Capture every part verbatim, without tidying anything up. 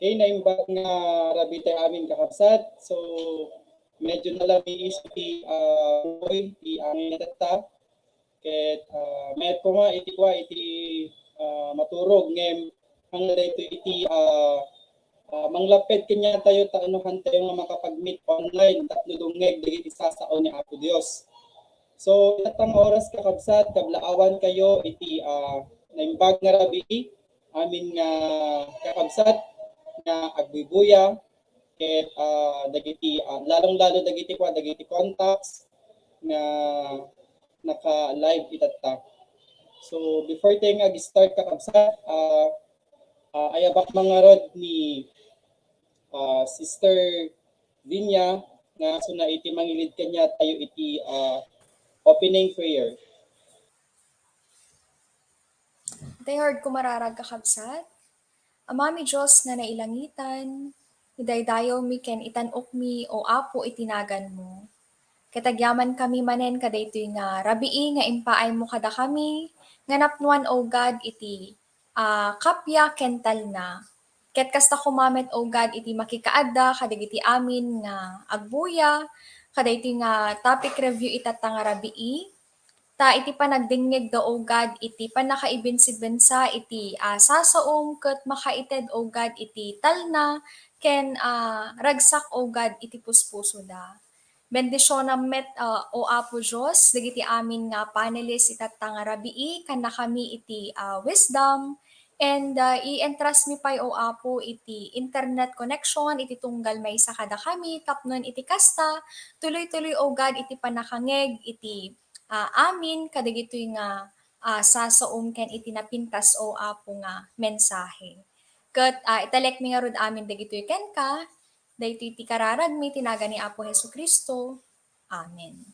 Okay, naimbag nga rabii tayo amin, kakabsat. So, medyo nalamiis ti, ah, uloy ti amin nga tatta. Ket, ah, mayat koma iti kua iti, ah, maturog ngem ang daytoy iti, ah, ah, manglapped kaniatayo ta anuhantayo nga makapag-meet online tapno dumngeg dagiti sasao ni Apo Dios. So, ita nga oras, kakabsat, kablaawankayo iti, ah, naimbag nga rabii, amin nga kakabsat nga agbuybuya, ket, ah, dagiti, ah, lalong-lalo dagiti kua, dagiti contacts nga naka-live itatta. So, before tayo nga ag-start, kakabsat, ah, ah, ayabak man ngarud ni, ah, Sister Vinia nga suna iti mangilid kaniatayo iti, ah, opening prayer. Iti ngarud ko mararag, kakabsat. Amami Dios nga nailangitan, idaydayawmi ken itan-okmi, O Apo, iti naganmo. Ket agyamankami manen kadaytoy nga rabii nga impaaymo kadakami nga napnoan, O God, iti, ah, kappia ken talna. Ket kasta koma met, O God, iti makikaadda kadagiti amin nga agbuya kadaytoy nga topic review itatta nga rabii, ta iti panagdengngegda, O God, iti pannakaibensibensa iti, ah, sasaom ket makaited, O God, iti talna ken, ah, ragsak, O God, iti puspusoda. Bendisionam met, ah, O Apo Dios, dagiti amin nga panelist itatta nga rabii, kannakami iti, ah, wisdom, and, ah, i-entrust mi pay, O Apo, iti internet connection iti tunggal maysa kadakami, tapno iti kasta, tuloy-tuloy, O God, iti pannakangngeg iti, ah, amin kadagitoy nga, ah, sasaom ken iti napintas, O Apo, nga mensahe. Ket, ah, italekmi ngarud amin dagitoy kenka, daytoy ti kararagmi iti nagan ni Apo Jesu-Cristo. Amen.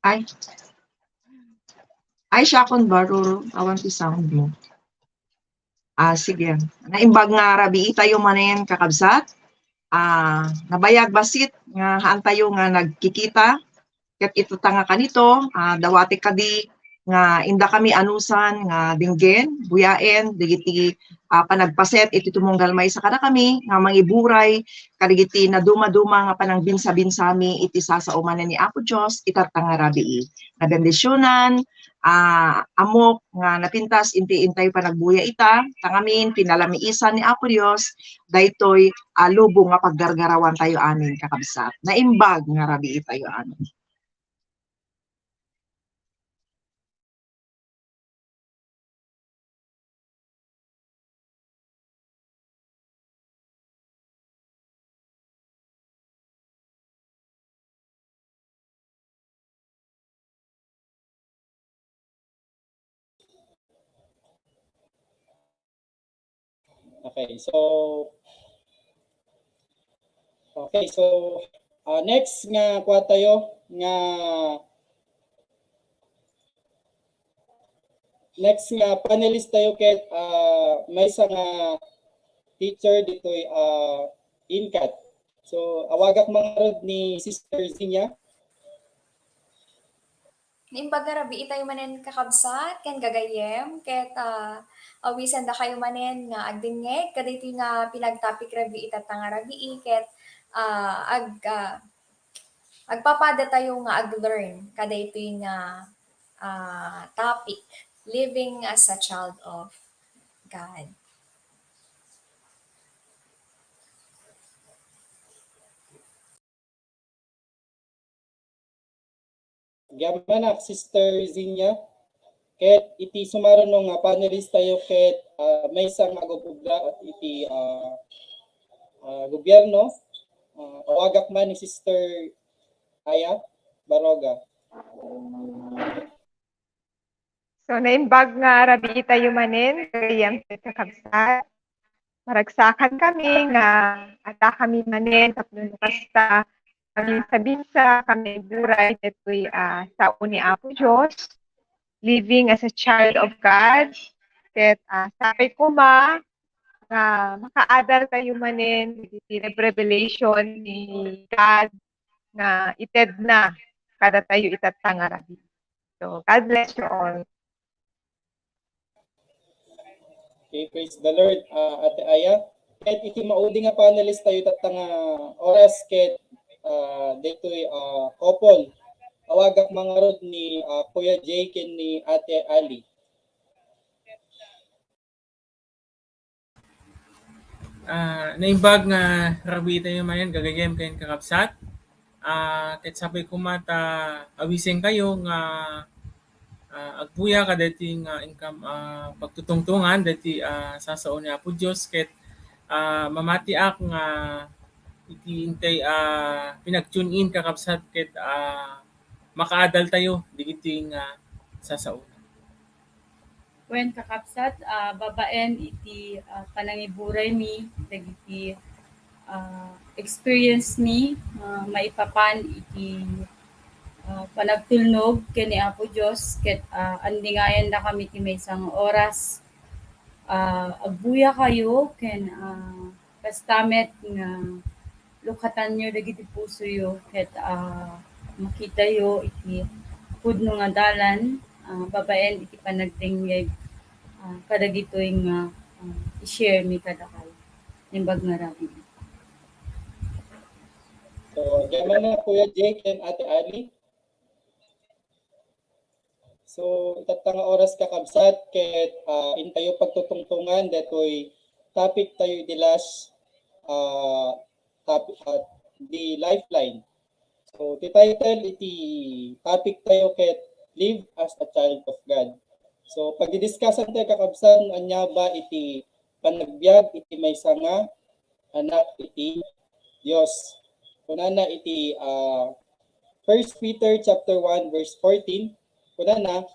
Ay. Ay, siakon ba, Roro? Awan ti sound mo. Ah, sige. Naimbag nga rabii tayo manen, kakabsat. Ah, nabayag bassit nga haantayo nga nagkikita. Ket itatta nga kanito, ah, dawati kadi nga indakami anusan nga denggen, buyaen, dagiti, ah, panagpaset iti tumunggal maysa kadakami nga mangiburay kadagiti nadumaduma nga panangbinsabinsaami iti sasaoman ni Apo Dios itatta nga rabii. Nabendisionan, ah, ammok nga napintas inti intayo panagbuya ita, ta ngamin, pinalamiisan ni Apo Dios daytoy, ah, lubong nga paggargarawantayo amin, kakabsat. Naimbag nga rabii tayo amin. Okay, so, okay, so, ah, next nga kua tayo nga, next nga panelist tayo ket, ah, maysa nga teacher ditoy, ah, INCAT. So, awagak man ngarud ni Sister Zinia. Naimbag nga rabii tayo manen, kakabsat ken gagayyem, ket, ah, awisendakayo manen nga agdengngeg kadaytoy nga pinagtopic review itatta nga rabii, ket, ah, ag-, ah, agpapadatayo nga ag-learn kadaytoy nga, ah, topic, Living as a Child of God. Agyamanak, Sister Zinia. Ket iti sumaruno nga panelist tayo ket, ah, maysa nga agub-ubra iti, ah, ah, gobyerno, ah, awagak man ni Sister Aya Baroga. So, naimbag nga rabii tayo manen, gayam ket kakabsat. Maragsakan kami nga adda kami manen tapno no kasta, mabinsa-binsa kami uray ditoy, ah, sao ni Apo Dios, living as a child of God. Ket, ah, sapay koma nga makaadal tayo manen iti revelation ni God nga itedna kadatayo itatta nga rabii. So, God bless you all. Okay, praise the Lord, ah, Ate Aya. Ket iti maudi nga panelist tayo itatta nga oras ket, ah, daytoy, ah, couple. Awagak man ngarud ni, ah, Kuya Jay ken ni Ate Ali. Ah, naimbag nga rabii tayo manen, gagayyem ken kakabsat. Ah, ket sapay koma ta awisen kayo nga, ah, agbuya kadaytoy nga inkam, ah, pagtutungtungan daytoy, ah, sasao ni Apo Dios ket, ah, mamatiak nga iti intay, ah, pinag-tune in kakabsat ket, ah, makaadal tayo dagiti nga sasao. Wen, kakabsat, ah, babaen iti, ah, panangiburaymi dagiti, ah, experience mi, ah, maipapan iti, ah, panagtulnog ken ni Apo Dios ket, ah, andingayannakami ti maysa nga oras. Ah, agbuya kayo ken, ah, kasta met nga lukatanyo dagiti pusoyo ket, ah, makitayo iti pudno nga dalan, ah, babaen iti panagdengngeg, ah, kadagitoy nga, ah, i-share mi kadakayo. Naimbag nga rabii. So, diay man na, Kuya Jay ken Ate Ali. So, itatta nga oras, kakabsat, ket, ah, intayo pagtutungtongan daytoy topic tayo iti last, ah, topic, ah, the lifeline. So, ti title iti topic tayo ket Live as a Child of God. So, pagdidiscussan tayo, kakabsat, ania ba iti panagbiag iti maysa nga anak iti Dios. Kunana iti, ah, First Peter chapter one verse fourteen, kunana,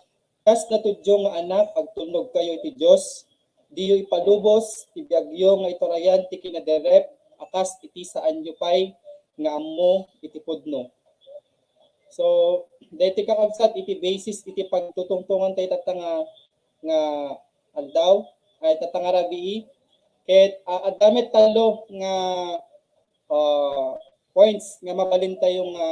"Kas natudyo nga anak, agtulnog kayo iti Dios. Diyo ipalubos ti biagyo nga iturayan ti kinaderrep a kas iti saanyo pay nga ammo iti pudno." So, daytoy, kakabsat, iti basis iti pagtutungtongan tayo itatta nga, nga aldaw, ay, itatta nga rabii. Ket, ah, adda met tallo nga, ah, points nga mabalin tayo nga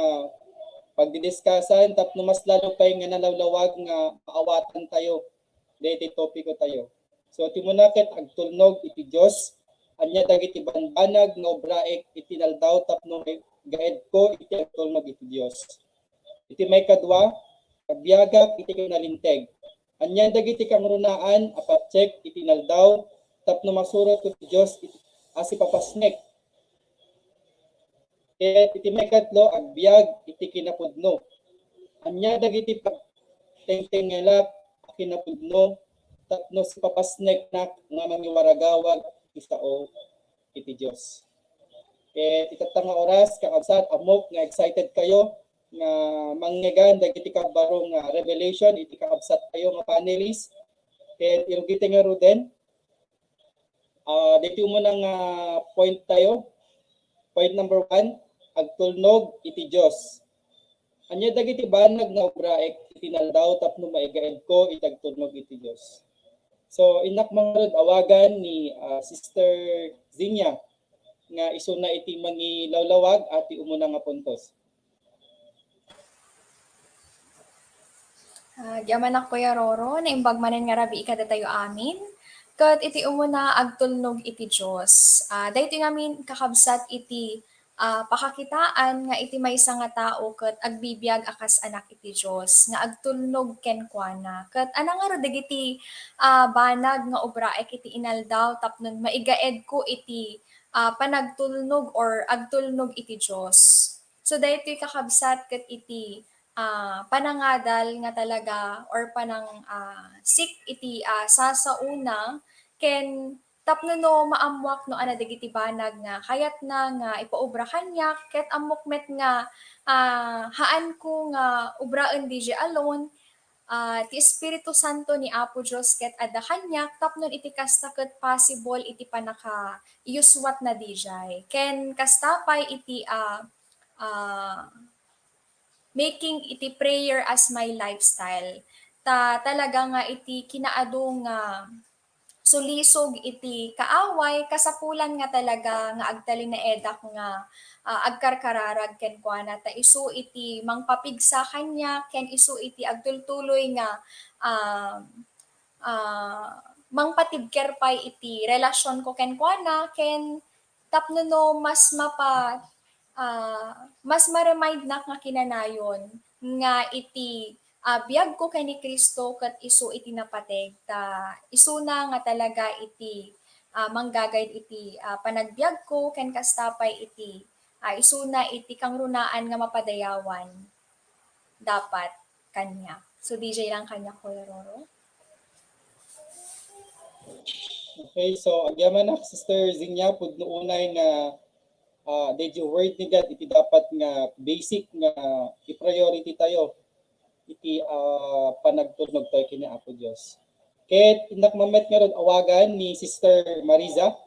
pagdidiscussan tapno mas lalo pay nga nalawlawag nga maawatan tayo daytoy topiko tayo. So, ti umuna ket agtulnog iti Dios. Ania dagiti banbanag nga obraek iti inaldaw tapno gaedko iti agtulnog iti Dios? Iti maikadua, agbiagak iti kinalinteg. Ania dagiti kangrunaan a patiek iti inaldaw tapno masurotko ti Dios iti, a sipapasnek? Ket iti maikatlo, agbiag iti kinapudno. Ania dagiti pagtengtengelak a kinapudno tapno sipapasneknak nga mangiwaragawag iti sao iti Dios? Ket itatta nga oras, kakabsat, ammok nga excited kayo nga mangngegan dagiti kabbaro nga revelation iti kakabsat tayo nga panelist. Ket irugite ngaruden, ah, daytoy umuna nga point tayo. Point number one, agtulnog iti Dios. Ania dagiti banag nga obraek iti inaldaw tapno maigaedko iti agtulnog iti Dios? So, innak man ngarud awagan ni, ah, Sister Zinia nga isuna iti mangilawlawag iti umuna nga puntos. Ah, agyamanak, Kuya Roro, naimbag manen nga rabii kadatayo amin. Ket iti umuna, agtulnog iti Dios. Ah, daytoy ngamin kakabsat iti, ah, pakakitaan nga iti maysa nga tao ket agbibiag a kas anak iti Dios nga agtulnog kenkuana. Ket ania ngarud dagiti, ah, banag nga obraek iti inaldaw tapno maigaedko iti, ah, panagtulnog or agtulnog iti Dios? So, daytoy, kakabsat, ket iti, ah, panangadal nga talaga or panang, ah, seek iti, ah, sasaona ken tapno no maammoak no ania dagiti banag nga kayatna nga ipaubra kaniak ket ammok met nga, ah, haanko nga ubraen D J alone, ah, ti Espiritu Santo ni Apo Dios ket adda kaniak tapno iti kasta ket possible iti pannakaiyuswatna D J. Ken kasta pay iti, ah, ah, making iti prayer as my lifestyle. Ta talaga nga iti kinaadu nga sulisog iti kaaway, kasapulan nga talaga nga agtalinaedak nga, ah, agkarkararag kenkuana. Ta isu iti mangpapigsa kaniak, ken isu iti agtultuloy nga, ah, ah, mangpatibker pay iti relasionko kenkuana, ken tapno no mas mapa-, ah, mas ma-remindnak nga kinanayon nga iti, ah, biagko ken ni Cristo ket isu iti napateg, ta isuna nga talaga iti, ah, manggagayad iti, ah, panagbiagko ken kasta pay iti, ah, isuna iti kangrunaan nga mapadayawan dapat kaniak. So, D J lang kaniak, Kuya Roro. Okay, so agyamanak, Sister Zinia, pudno unay nga, ah, daydi word ni God iti dapat nga basic nga i-priority tayo iti, ah, panagtulnog tayo ken ni Apo Dios. Ket innak mamet ngarud awagan ni Sister Mariza.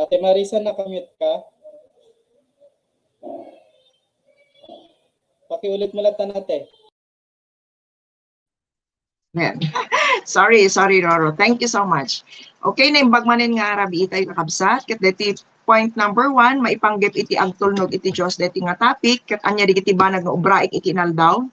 Ate Marisa, naka-mute ka? Pakiulit mo lang tan, ate. Ayan. Sorry, sorry, Roro. Thank you so much. Okay, naimbag manen nga rabii tayo, kakabsat. Ket deti point number one, maipanggep iti agtulnog iti Dios deti nga topic, ket ania dagiti banag nga ubraek iti inaldaw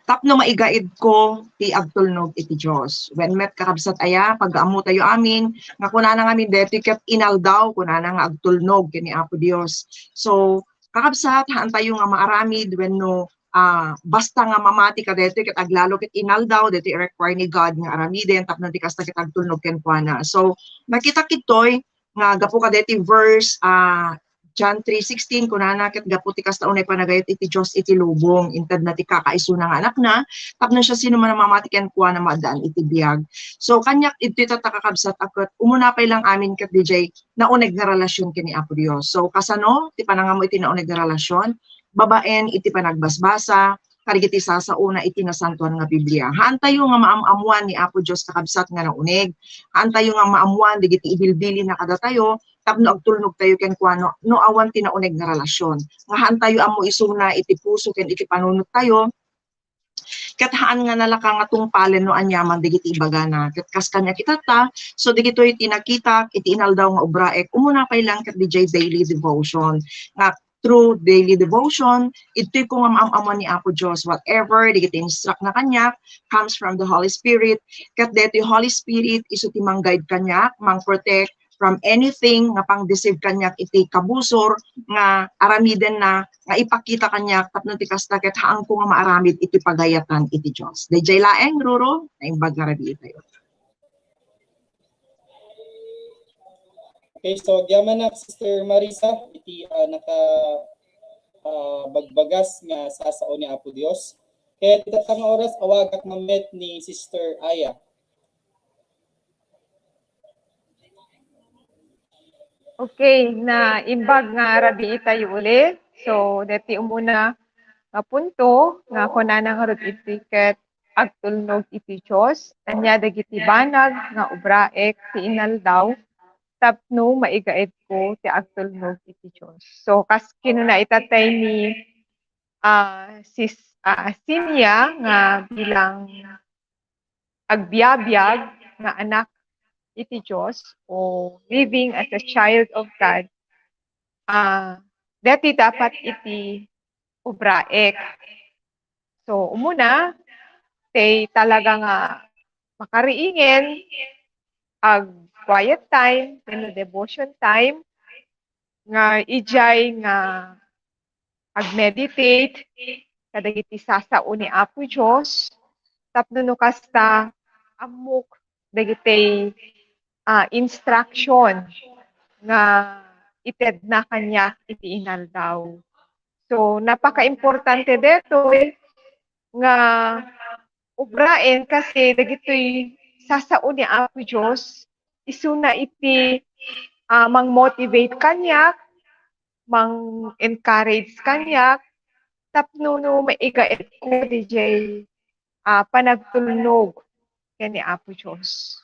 tapno maigaedko ti agtulnog iti Dios. Wen met, kakabsat, aya, pag-ammo tayo amin nga kunana ngamin deti ket inaldaw, kunana nga agtulnog ken ni Apo Dios. So, kakabsat, haan tayo nga maaramid wenno, ah, basta nga mamati kadaytoy ket aglalo ket inaldaw, daytoy i-require ni God nga aramiden tapno ti kasta ket agtulnog kenkuana. So, nakita kittoy nga gapu kadaytoy verse, ah, John three sixteen, kunana ket gapu ti kasta unay panagayat iti Dios iti lubong, intedna ti kakaisuna nga Anakna tapno siasinoman a mamati kenkuana maaddaan iti biag. So, kaniak, ditoy tatta, kakabsat, a ket umuna pay lang amin ket D J nauneg nga relasion ken ni Apo Dios. So, kasano ti panangammo iti nauneg nga relasion? Babaen iti panagbasbasa kadagiti sasaona iti Nasantoan nga Biblia. Haantayo nga maam-ammoan ni Apo Dios, kakabsat, nga nauneg. Haantayo nga maammoan dagiti ibilbilinna kadatayo tapno agtulnogtayo kenkuana no awan ti nauneg nga relasion. Nga haantayo ammo isuna iti puso ken iti panunottayo, ket haan nga nalaka nga tungpalen no aniaman dagiti ibagana. Ket kas kaniak itatta, so dagitoy ti nakitak iti inaldaw nga ubraek, umuna pay lang ket D J daily devotion. Nga through daily devotion, ittoyko nga maam-ammoan ni Apo Dios, whatever dagiti instruct na kaniak comes from the Holy Spirit. Ket daytoy Holy Spirit isu ti mang-guide kaniak, mang-protect from anything nga pang-deceive kaniak iti kabusor nga aramidenna nga ipakita kaniak tapno ti kasta ket haanko nga maaramid iti pagayatan iti Dios. Daydiay laeng, Roro, naimbag nga rabii tayo. Okay, so agyamanak, Sister Marisa, iti, ah, naka, ah, bagbagas nga sasao ni Apo Dios. Ket itatta nga oras, awagak mamet ni Sister Aya. Okay, naimbag nga rabii tayo uli. So, deti umuna nga punto nga kunana ngarud iti ket agtulnog iti Dios, ania dagiti banag nga ubraek ti inaldaw tapno maigaedko ti agtulnog iti Dios. So, kas kinuna itattay ni, ah, sis-, ah, Sinia nga bilang agbiabiag nga anak iti Dios o living as a child of God, ah, deti dapat iti ubraek. So, umuna, tay talaga nga makariingen, ag quiet time, wenno devotion time, nga idiay nga ag-meditate kadagiti sasao ni Apo Dios, tapno no kasta, ammok dagiti, ah, instruction nga itedna kaniak iti inaldaw. So, napakaimportante detoy nga ubraen kasi dagitoy sasao ni Apo Dios, isuna iti, ah, mang-motivate kaniak, mang-encourage kaniak, tapno no maigaedko didiay, ah, panagtulnog ken ni Apo Dios.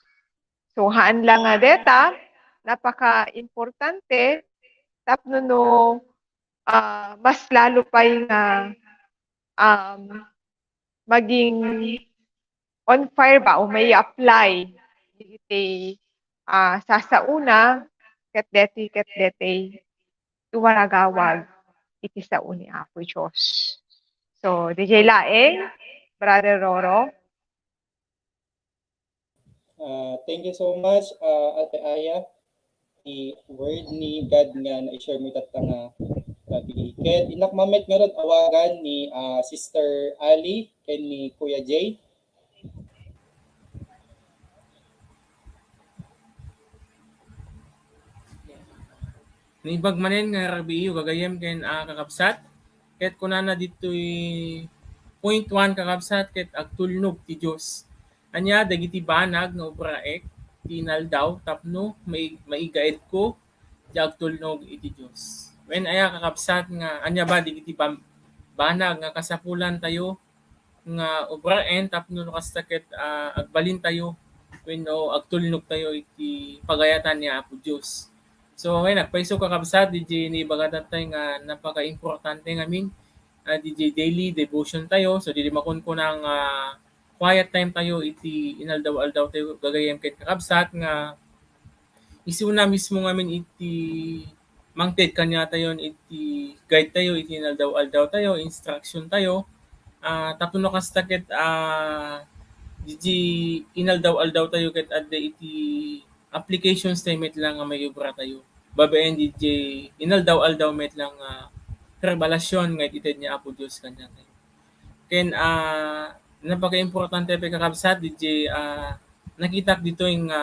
So, haan la nga deta, napakaimportante tapno no, ah, mas lalo pay nga, um, maging on fire ba o mai-apply dagiti, ah, sasaona ket deti, ket deti iwaragawag iti sao ni Apo Dios. So, didiay laeng, Brother Roro. Ah, thank you so much, ah, Ate Aya. Ti word ni God nga na-share mo itatta nga tabi. Ket innak mamet ngarud awagan ni, ah, Sister Ali ken ni Kuya Jay. Naimbag manen nga rabii, gagayyem ken, ah, kakabsat. Ket kunana ditoy point one, kakabsat, ket agtulnog ti Dios. Ania dagiti banag nga ubraek ti inaldaw tapno mai-, maigaedko ti agtulnog iti Dios? Wen aya, kakabsat, nga ania ba dagiti bam-, banag nga kasapulantayo nga ubraen tapno no kasta ket, ah, agbalintayo wenno agtulnogtayo iti pagayatan ni Apo Dios? So, wen, agpayso, kakabsat, didiay naibaga tattay nga napakaimportante ngamin, ah, didiay daily devotion tayo. So, didiay makunkuna nga quiet time tayo iti inaldaw-aldaw tayo, gagayyem ken kakabsat, nga isuna mismo ngamin iti mangted kaniatayon iti guide tayo iti inaldaw-aldaw tayo, instruction tayo. Ah, tapno no kasta ket, ah, didiay inaldaw-aldaw tayo ket adda iti applications tayo met lang nga maiubra tayo. Babaen didiay inaldaw-aldaw met lang nga revelasyon nga ited ni Apo Dios kaniatayo. Ken, ah, napakaimportante pay, kakabsat, didiay, ah, nakitak ditoy nga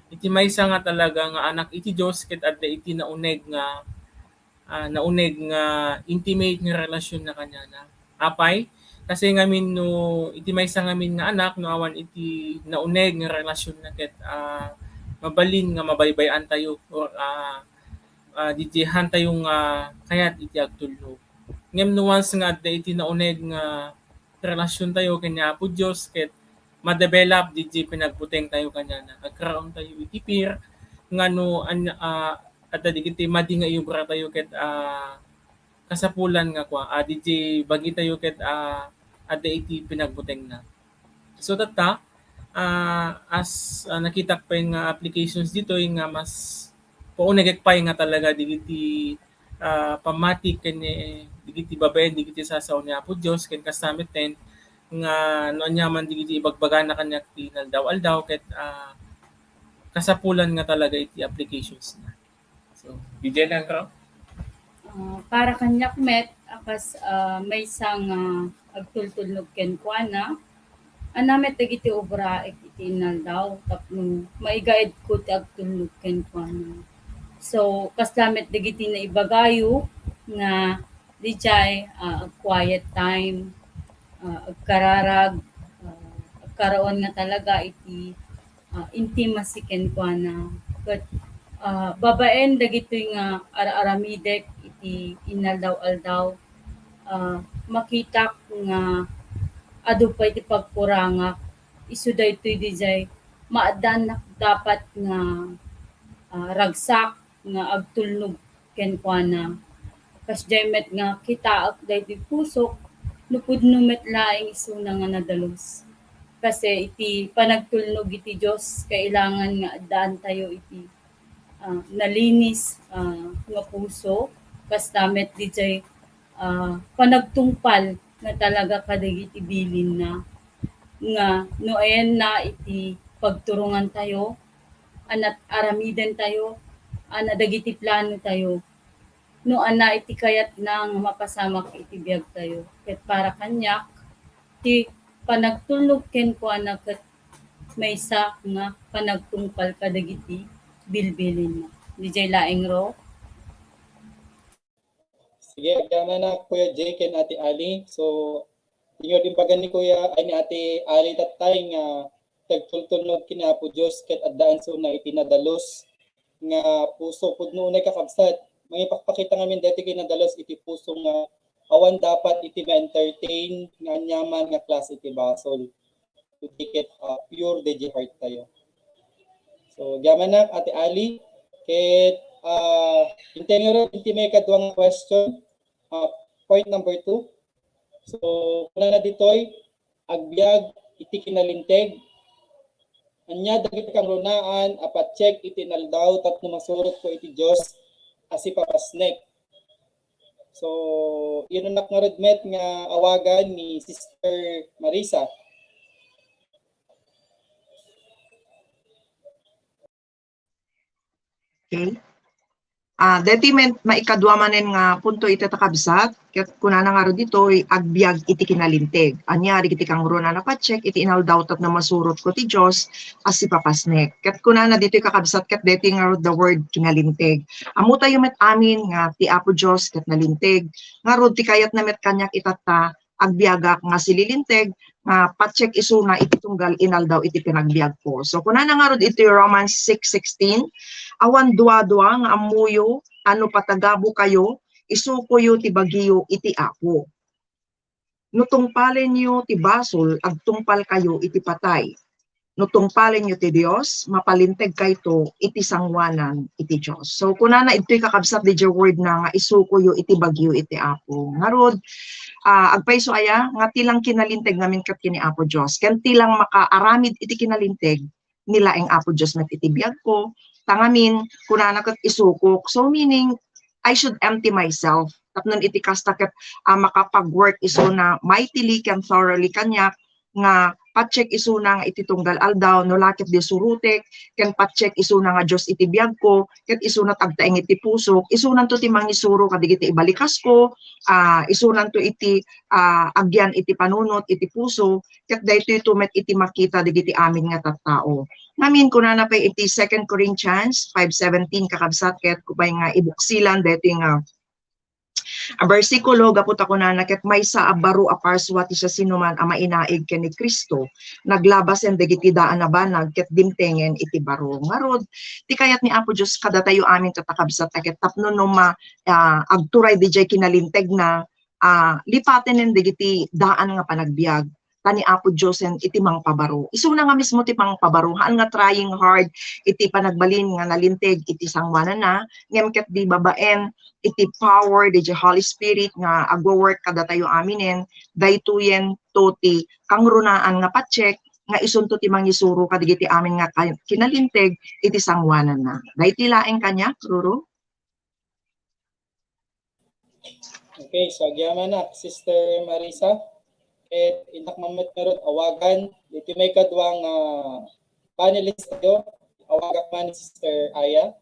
iti maysa nga talaga nga anak iti Dios ket adda iti nauneg nga, ah, nauneg nga intimate nga relasyon na kaniana. Apay? Kasi ngamin no iti maysa ngamin nga anak, no awan iti nauneg nga relasyon na ket, ah, mabalin nga mabaybay-antayo or, ah, ah, didiay haantayo nga kayat iti agtulnog. Ngem no once nga adda iti nauneg nga relasyon tayo ken ni Apo Dios ket ma-develop didiay pinagbuteng tayo kaniana. Agkaraon tayo iti fear nga no an-, ah, adda dagiti madi nga iubra tayo ket, ah, kasapulan nga kua, ah, didiay bagi tayo ket, ah, adda iti pinagbutengna. So, tatta, ah, as, ah, nakitak pay nga applications ditoy nga mas paunegek pay nga talaga digiti, ah, pammati ken ni, digiti babaen, digiti sasao ni Apo Dios, ken kasta metten nga no ania man digiti ibagbagana kaniak ti inaldaw-aldaw ket, ah, kasapulan nga talaga iti applications na. So, didiay lang, Ro. Ah, para kaniak met, a kas, ah, maysa nga agtultulnog kenkuana, ania met dagiti ubraek iti inaldaw tapno maigaedko ti agtulnog kenkuana. So, kasla met dagiti naibagayo nga didiay, ah, quiet time, ah, agkararag, ah, agkaraon nga talaga iti, ah, intimacy kenkuana. Ket, ah, babaen dagitoy nga ar-aramidek iti inaldaw-aldaw, ah, makitak nga adu pay ti pagkurangak. Isu daytoy didiay maaddaannak dapat nga, ah, ragsak nga agtulnog kenkuana. Kasdiay met nga kitaek daytoy pusok no pudno met laeng isuna nga nadalus. Kasi iti panagtulnog iti Dios, kailangan nga addaantayo iti, ah, nalinis, ah, nga puso. Kasta met didiay, ah, panagtungpal nga talaga kadagiti bilinna, nga no ayanna iti pagturongantayo, a nat-, aramidentayo, a na dagiti planotayo, no ania iti kayatna nga mapasamak iti biagtayo. Ket para kaniak, ti panagtulnog kenkuana ket maysa nga panagtungpal kadagiti bilbilinna. Diay laeng, Ro? Sige, agyamanak, Kuya Jay ken Ate Ali. So, inyo din bagan ni Kuya, ay, ni Ate Ali tattay nga nagtultulnog ken Apo Dios ket addaan sona iti nadalus nga puso. Pudno unay, kakabsat, mangipakpakita ngamin daytoy ket nadalus iti puso nga awan dapat iti ma-entertain nga aniaman nga klase ti basol. Ket, ah, pure daydiay heart tayo. So, agyamanak, Ate Ali, ket, ah, intay ngarud iti maikadua nga question, ah, point number two. So, kunana ditoy, agbiag iti kinalinteg. Ania dagiti kangrunaan a patiek iti inaldaw tapno masurotko iti Dios a sipapasnek? So, inunak ngarud met nga awagan ni Sister Marisa. Okay. Ah, deti men, maikadua manen nga punto iti, kakabsat, ket kunana ngarud ditoy, agbiag iti kinalinteg. Ania dagiti kangrunaan a patiek iti inaldaw tapno masurotko ti Dios a sipapasnek? Ket kunana ditoy, kakabsat, ket deti ngarud the word kinalinteg. Ammotayo met amin nga ti Apo Dios ket nalinteg. Ngarud, ti kayatna met kaniak itatta, agbiagak nga sililinteg nga patiek isuna iti tunggal inaldaw iti panagbiagko. So, kunana ngarud iti Romans six sixteen, awan duadua nga ammoyo a no patagabukayo, isukoyo ti bagiyo iti Apo. No tungpalenyo ti basol, agtungpalkayo iti patay. No tungpalenyo ti Dios, mapalintegkayto iti sangoanan iti Dios. So, kunana idtoy, kakabsat, diay word na nga isukoyo iti bagyo iti Apo. Ngarud, ah, agpayso aya nga ti lang kinalinteg ngamin ket ken ni Apo Dios, ken ti lang makaaramid iti kinalinteg ni laeng Apo Dios met iti biagko. Ta ngamin, kunana ket isukok. So, meaning, I should empty myself. Tapno iti kasta ket, ah, makapag-work isuna mightily ken thoroughly kaniak, nga patiek isuna nga iti tunggal aldaw, no la ket di surotek, ken patiek isuna nga Dios iti biagko, ket isuna ti agtaeng iti pusok, isunanto ti mangisuro kadagiti ibalikasko, ah, isunanto iti, ah, agyan iti panunot iti puso, ket daytoyto met iti makita dagiti amin nga tattao. Ngamin, kunana pay iti Second Corinthians five seventeen, kakabsat, ket kupay nga ibuksilan daytoy nga a bersikulo, gapu ta kunana ket maysa a baro a parsua ti siasinoman a mainaig ken ni Cristo, naglabasen dagiti daan a banag ket dimtengen iti baro. Ngarud, ti kayat ni Apo Dios kadatayo amin, kakabsat, a ket tapno no ma-, ah, agturay diay kinalintegna, ah, lipatenen dagiti daan nga panagbiag, ta ni Apo Diosen iti mangpabaro. Isuna nga mismo ti mangpabaro, haan nga trying hard iti panagbalin nga nalinteg iti sangoananna, ngem ket di babaen iti power diay Holy Spirit nga agwo-work kadatayo aminen, daytoyen to ti kangrunaan nga patiek nga isunto ti mangisuro kadagiti amin nga ka-, kinalinteg iti sangoananna. Daytoy laeng kaniak, Ruru. Okay, so agyamanak, Sister Marisa. Ket innak man met ngarud awagan ditoy maikadua nga panelist tayo. Awagak man ni Sister Aya.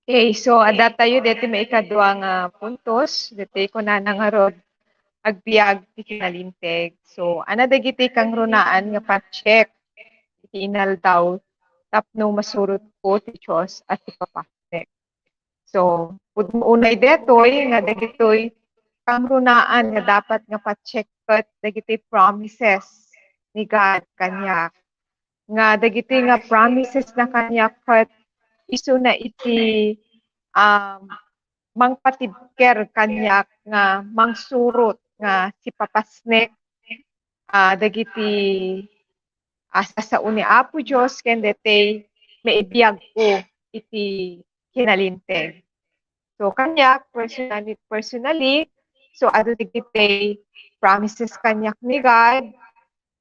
Okay, so adda tayo ditoy maikadua nga puntos, ditoy kunana ngarud, agbiag ti kinalinteg. So, ania dagiti kangrunaan nga patiek iti inaldaw tapno masurotko ti Dios a sipapasnek? So, pudno unay detoy nga dagitoy kangrunaan nga dapat nga patiek ket dagiti promises ni God kaniak, nga dagitoy nga promises na kaniak ket isuna iti, um, mangpatibker kaniak nga mangsurot nga sipapasnek, ah, dagiti, ah, sasao ni Apo Dios ken daytoy maibiagko iti kinalinteg. So, kaniak, personally, personally, so, adda dagiti promises kaniak ni God,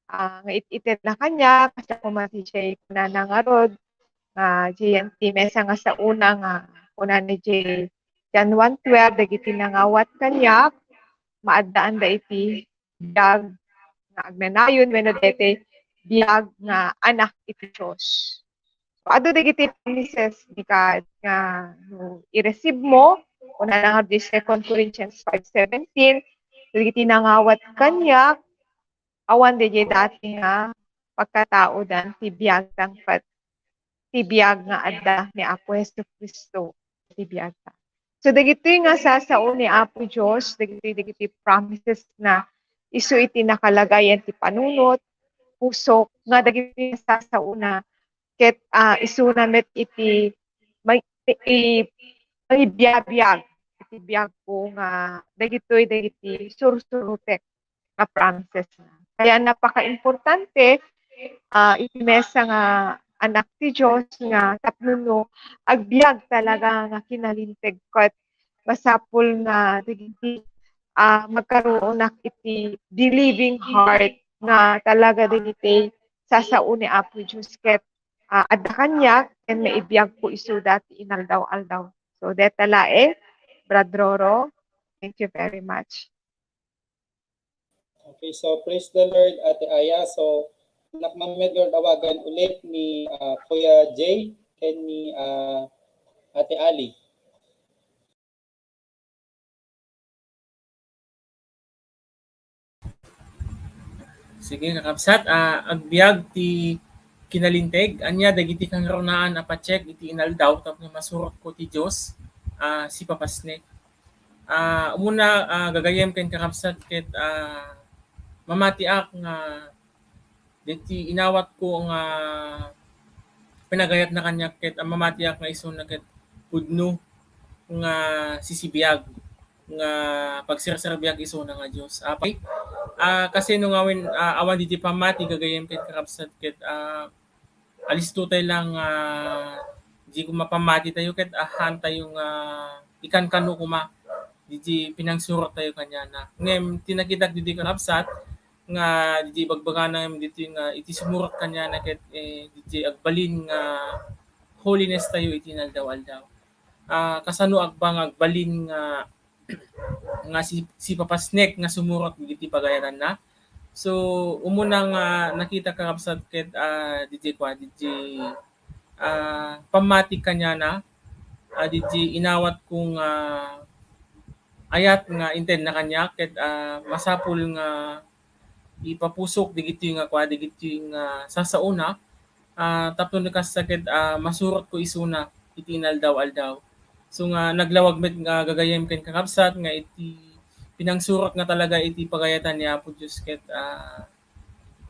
ah, nga it-ited na kaniak, kasla koma diay kunana ngarud, nga diay ti maysa nga saona nga kunana diay, John one twelve, dagiti nangawat kaniak, maaddaanda iti biag nga agnanayon wenno daytoy biag nga anak iti Dios. So, adu dagiti promises ni God nga no i-receive mo, kunana nga di Second Corinthians five seventeen, dagiti nangawat kaniak, awan daydiay dati nga pagkataodan ti biagdan ket ti biag nga adda ni Apo Jesu-Cristo ti biagda. So, dagitoy nga sasao ni Apo Dios, dagitoy, dagiti promises na isu iti nakalagayan ti panunot, pusok, nga dagitoy nga sasaona, ket, ah, isuna met iti may-, i-, mangibiabiag iti biagko nga dagitoy, dagiti sursurutek nga promises na. Kaya napakaimportante, ah, iti maysa nga anak ti Dios nga tapno no agbiag talaga nga kinalinteg ket masapul nga dagiti, ah, magkaruonak iti believing heart nga talaga dagiti sasao ni Apo Dios ket, ah, adda kaniak ken maibiagko isuda ti inaldaw-aldaw. So, deta laeng, Brad Roro. Thank you very much. Okay, so praise the Lord, Ate Aya. So, anak Mamed, Lord, awagan ulit ni, ah, Kuya Jay ken ni, ah, Ate Ali. Sige, kakabsat, ah, agbiag ti kinalinteg, ania dagiti kangrunaan a patiek iti inaldaw tapno masurotko ti Dios, ah, sipapasnek. Ah, umuna, ah, gagayyem ken kakabsat ket, ah, mamatiak nga deti inawatko nga pinagayatna kaniak ket, ah, mamatiak nga isuna ket pudno nga sisibiag nga pagserserbiak isuna nga Dios. Apay, ah, kasano ngamin, ah, awan diti pammati gagayyem ket kakabsat ket, ah, alisto tayo lang, ah, di ko mapammati tayo ket ahan tayo nga ikankano koma didi pinangsurot tayo kaniana. Ngem ti nakitak didi kakabsat nga didi ibagbagana ngem didi nga iti sumurot kaniana ket, eh, didi agbalin nga holiness tayo iti inaldaw-aldaw. Ah, kasano agba nga agbalin nga nga si-, sipapasnek nga sumurot dagiti pagayatanna. So, umuna nga nakita kakabsat ket, ah, didi kua, didi, ah, pammati kaniana, ah, didi inawatko nga ayat nga intedna kaniak ket, ah, masapul nga ipapusok dagiti nga kua, dagiti nga sasaona, ah, tapno no kasta ket, ah, masurotko isuna iti inaldaw-aldaw. So nga naglawag met nga gagayyem ken kakabsat nga iti pinangsurot nga talaga iti pagayatan ni Apo Dios ket, ah,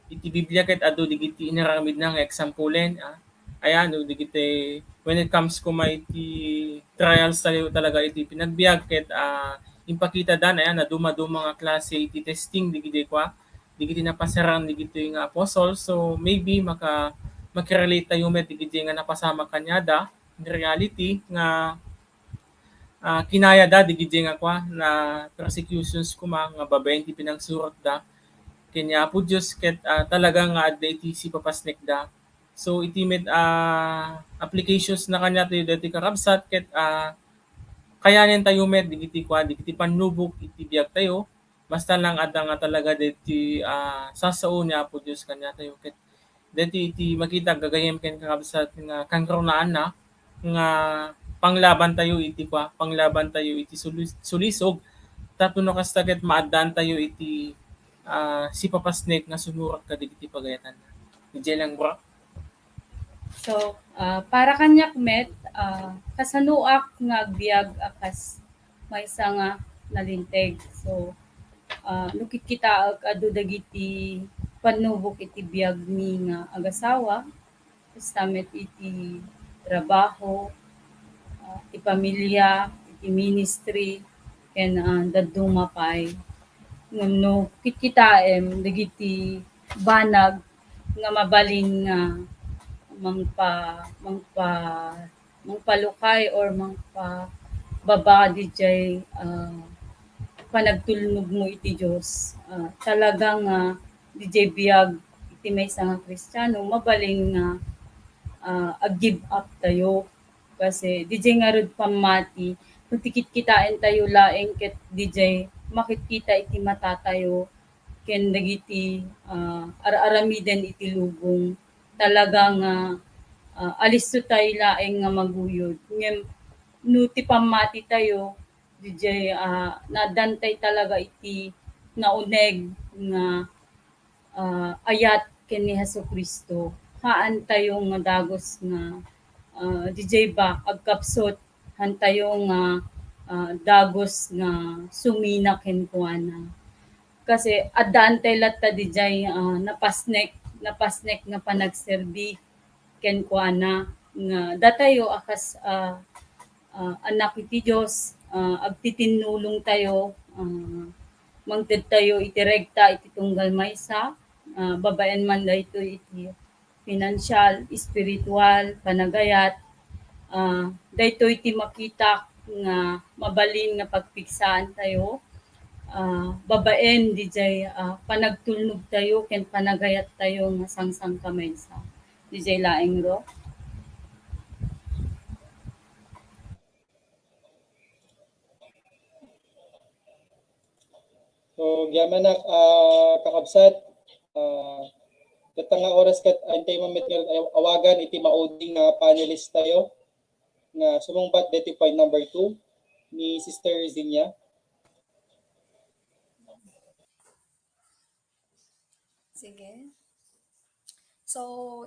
iti Biblia ket adu dagiti inaramidna nga eksemplen, ah, ayan, no, dagiti when it comes koma iti trials tayo talaga iti pinagbiag ket, ah, impakitadan, ayan, a dumaduma nga klase iti testing dagiti kua, dagiti napasaran dagiti nga apostle. So, maybe maka-, makirelate tayo met dagiti nga napasamak kaniada in reality nga, ah, kinayada dagiti nga kua, na persecutions koma nga babaen ti pinangsurotda ken ni Apo Dios ket, ah, talaga nga adda iti sipapasnekda. So, iti met, ah, applications na kaniatayo dagiti kakabsat ket, ah, kayanen tayo met dagiti kua, dagiti pannubok iti biag tayo. Basta lang adda nga talaga dagiti, ah, sasao ni Apo Dios kaniatayo ket dagiti iti makita gagayyem ken kakabsat nga kangrunaanna nga panglaban tayo iti kua, panglaban tayo iti sulis-, sulisog tapno no kasta ket maaddaan tayo iti, ah, sipapasnek nga sumurot kadagiti pagayatanna. Diay lang, bro. So, ah, para kaniak met, ah, kasanoak nga agbiag a kas maysa nga nalinteg. So, ah, no kitkitaek, adu dagiti pannubok iti biagmi nga agasawa, kasta met iti trabaho, ah, iti pamilya, iti ministry, ken, ah, dadduma pay. Ngem no kitkitaem dagiti banag nga mabalin nga mangpa-, mangpa-, mangpalukay or mangpababa didiay, ah, panagtulnogmo iti Dios, ah, talaga nga didiay biag iti maysa nga Kristiano, mabalin nga, ah, ag-give up tayo. Kasi didiay ngarud pammati, no ti kitkitaentayo laeng ket didiay makitkita iti matatayo ken dagiti, ah, ar-aramiden iti lubong, talaga nga, ah, alisto tayo laeng nga maguyod. Ngem no ti pammatitayo, didiay, ah, naaddantay talaga iti nauneg nga, ah, ayat ken ni Jesu-Cristo. Haantayo nga dagus nga, ah, didiay ba agkapsut, haantayo nga, ah, dagus nga sumina kenkuana. Kasi addaantay latta didiay, ah, napasnek, napasnek nga panagserbi kenkuana nga datayo a kas, ah, ah, anak iti Dios, ah, agtitinnulongtayo, ah, mangtedtayo iti regta iti tunggal maysa, ah, babaen man daytoy iti finansial, espiritual, panagayat, ah, daytoy ti makitak nga mabalin nga pagpigsaantayo, ah, babaen didiay, ah, panagtulnogtayo ken panagayattayo nga sangsangkamaysa. Didiay laeng, Ro. So, agyamanak, ah, kakabsat, ah, dayta nga oras ket intay met nga awagan iti maudi nga panelist tayo nga sumungbat deti point number two ni Sister Zinia. Sige. So,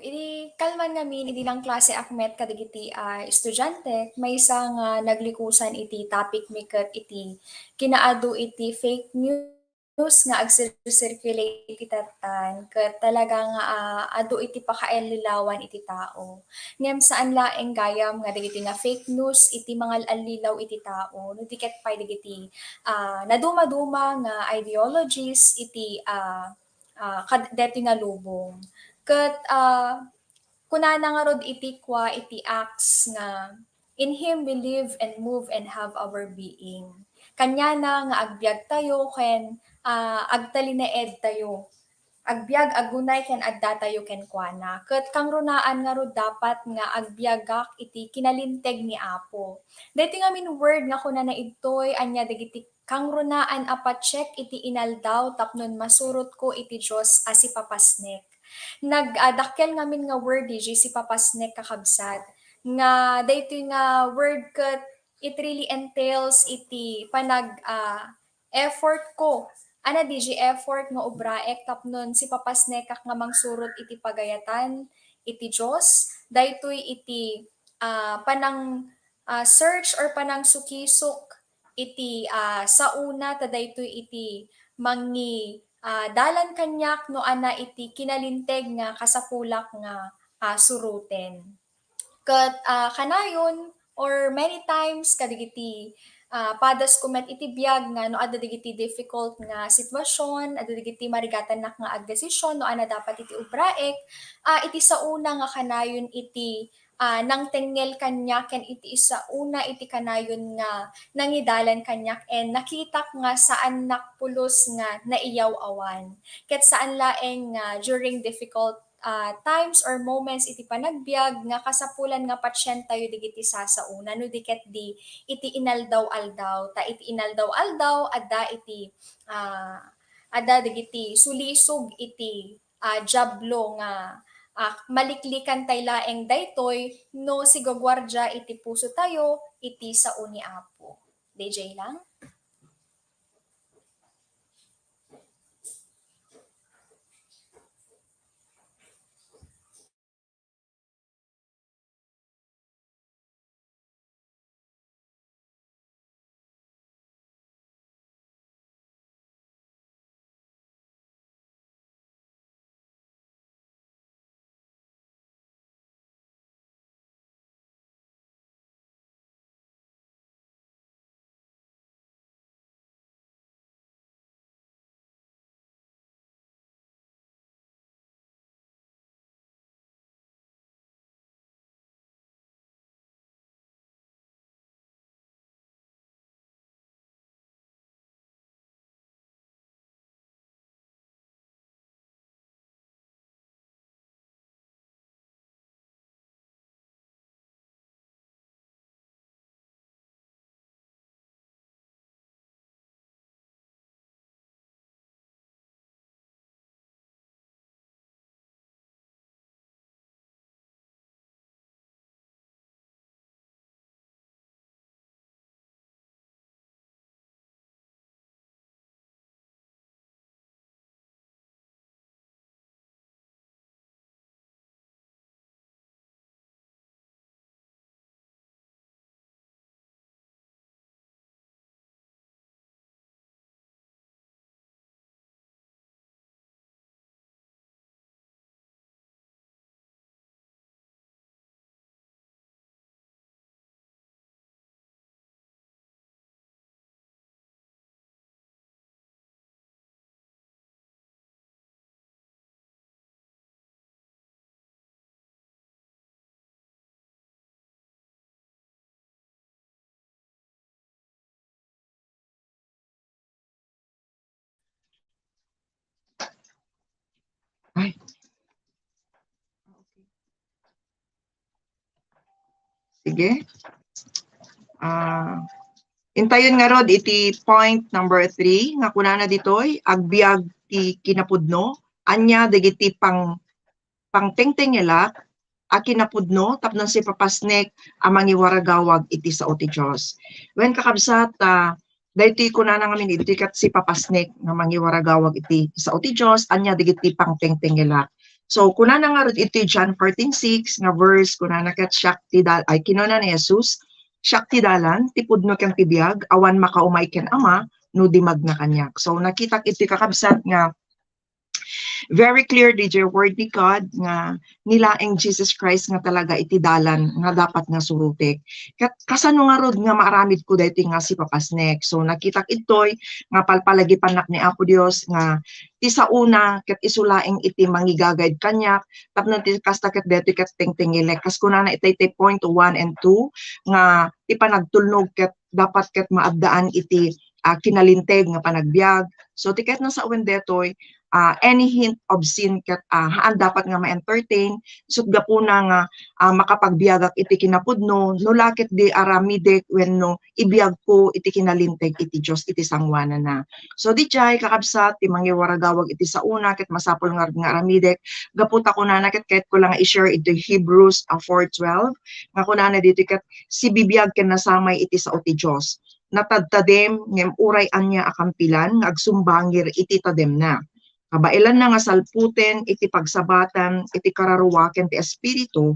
idi kalman ngamin, idi nangklaseak met kadagiti, ah, estudiantek, maysa nga naglikusan iti topic mi ket iti kinaadu iti fake news nga agcir-circulate iti tattan, ket talaga nga, ah, adu iti pakaalilawan iti tao. Ngem saan laeng gayam nga dagiti nga fake news iti mangal-allilaw iti tao, no di ket pay dagiti, ah, naduma-duma nga ideologies iti, ah, ah, kad-, deti nga lubong. Ket, ah, kunana ngarud iti kua iti Acts nga, "In him we live and move and have our being." Kaniana nga agbiagtayo ken, ah, agtalinaedtayo. Agbiag, agunay ken addatayo kenkuana. Ket kangrunaan ngarud dapat nga agbiagak iti kinalinteg ni Apo. Daytoy ngamin word nga kunana idtoy, ania dagiti kangrunaan a patsek iti inaldaw tapno masurotko iti Dios a sipapasnek. Nag-, ah, dakkel ngamin nga word diay sipapasnek, kakabsat, nga daytoy nga word ket it really entails iti panag-, ah, effort ko. Ana diay effort nga ubraek tapno sipapasnekak nga mangsurot iti pagayatan iti Dios. Daytoy iti, ah, panang, ah, search or panangsukisok iti, ah, saona ta daytoy iti mangi-, ah, dalan kaniak no ana iti kinalinteg nga kasapulak nga, ah, suroten. Ket, ah, kanayon or many times kadagiti, ah, padasko met iti biag nga no adda dagiti difficult nga sitwasyon, adda dagiti marigatannak nga agdesisyon no ana dapat iti ubraek, ah, iti saona nga kanayon iti, ah, nangtengngel kaniak ken iti saona iti kanayon nga nangidalan kaniak and nakitak nga saannak pulos nga naiyaw-awan. Ket saan laeng nga during difficult ah, times or moments iti panagbiag nga kasapulan nga patientayo dagiti sasaona no di ket di iti inaldaw-aldaw. Ta iti inaldaw-aldaw, adda iti, ah, adda dagiti sulisog iti, ah, Diablo nga, ah, maliklikantay laeng daytoy no sigaguardia iti pusotayo iti sao ni Apo. D J lang. Sige. Ah, intayon ngarud iti point number three, nga kunana ditoy, agbiag ti kinapudno, ania dagiti pang-, pangtengtengelak a kinapudno tapno sipapasnek a mangiwaragawag iti sao ti Dios. Wen, kakabsat, ah, daytoy kunana ngamin, iti ket sipapasnek nga mangiwaragawag iti sao ti Dios, ania dagiti pangtengtengelak. So, kunana ngarud iti John fourteen six nga verse, kunana ket, "Siak ti dal-," ay, kinuna ni Jesus, "Siak ti dalan, ti pudno ken ti biag, awan makaumay ken Ama no di magna kaniak." So, nakitak iti, kakabsat, nga very clear, D J, word ni God nga ni laeng Jesus Christ nga talaga iti dalan nga dapat nga surotek. Ket kasano ngarud nga maaramidko daytoy nga sipapasnek? So, nakitak idtoy nga palpalagipannak ni Apo Dios nga ti saona ket isu laeng iti mangigagayad kaniak, tapno ti kasta ket daytoy ket tengtengelek. Kas kunana iti, iti point one and two nga ti panagtulnog ket dapat ket maaddaan iti, ah, kinalinteg nga panagbiag. So, ti ket nasawen daytoy, ah, any hint of sin ket, ah, haan dapat nga ma-entertain, isut' gapuna nga, ah, makapagbiagak iti kinapudno, no la ket di aramidek wenno ibiagko iti kinalinteg iti Dios iti sangoanana. So, dijay, kakabsat, ti mangiwaragawag iti saona ket masapul nga, nga aramidek, gapu ta kunana ket kayatko la nga i-share iti Hebrews, ah, four twelve, nga kunana ditoy ket, "Sibibiag ken nasamay iti sao ti Dios. Natadtadem, ngem uray ania a kampilan nga agsumbangir iti tademna. Kabaelanna nga salputen iti pagsabatan iti kararua ken ti Espiritu,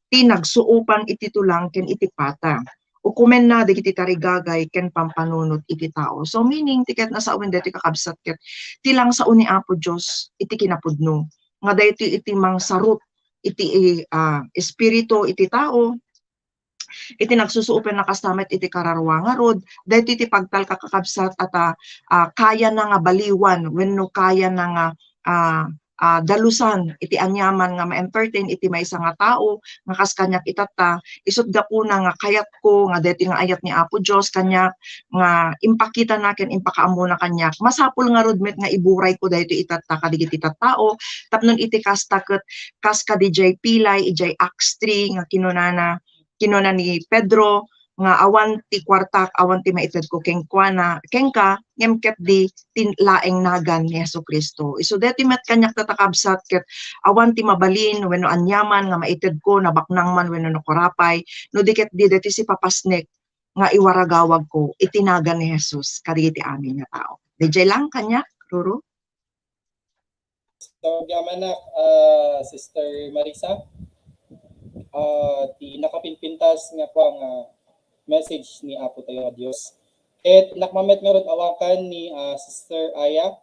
ti nagsuopan iti tulang ken iti pata. Ukomenna dagiti tarigagay ken pampanunot iti tao." So, meaning, ti ket nasawen daytoy, kakabsat, ket ti laeng sao ni Apo Dios iti kinapudno. Nga daytoy iti mangsarut iti, ah, espiritu iti tao, iti nagsusuopen a kasta met iti kararua ngarud, daytoy ti pagtalka, kakabsat, a ta, ah, kayana nga baliwan wenno kayana nga, ah, ah, dalusan iti aniaman nga ma-entertain iti maysa nga tao nga kas kaniak itatta, isut' gapuna nga kayatko nga daytoy nga ayat ni Apo Dios kaniak nga impakitana ken impakaammona kaniak. Masapul ngarud met nga iburayko daytoy itatta kadagiti tattao tapno iti kasta ket kas kadi jay pilay, ijay Acts three nga kinunana, kinuna ni Pedro nga, "Awan ti kuartak, awan ti maitedko kenkuana, kenka, ngem ketdi ti laeng nagan ni Jesu-Cristo." Isu daytoy met kaniak, tatakabsat, ket awan ti mabalin wenno aniaman nga maitedko, nabaknang man wenno nakurapay, no di ketdi daytoy sipapasnek nga iwaragawagko iti nagan ni Jesus kadagiti amin nga tao. Dijay lang kaniak, Ruru. So, diay manak, ah, Sister Marisa, ah, ti nakapinpintas nga kua nga message ni Apo tayo nga Dios. Ket nakmamet ngarud awakan ni, ah, Sister Aya.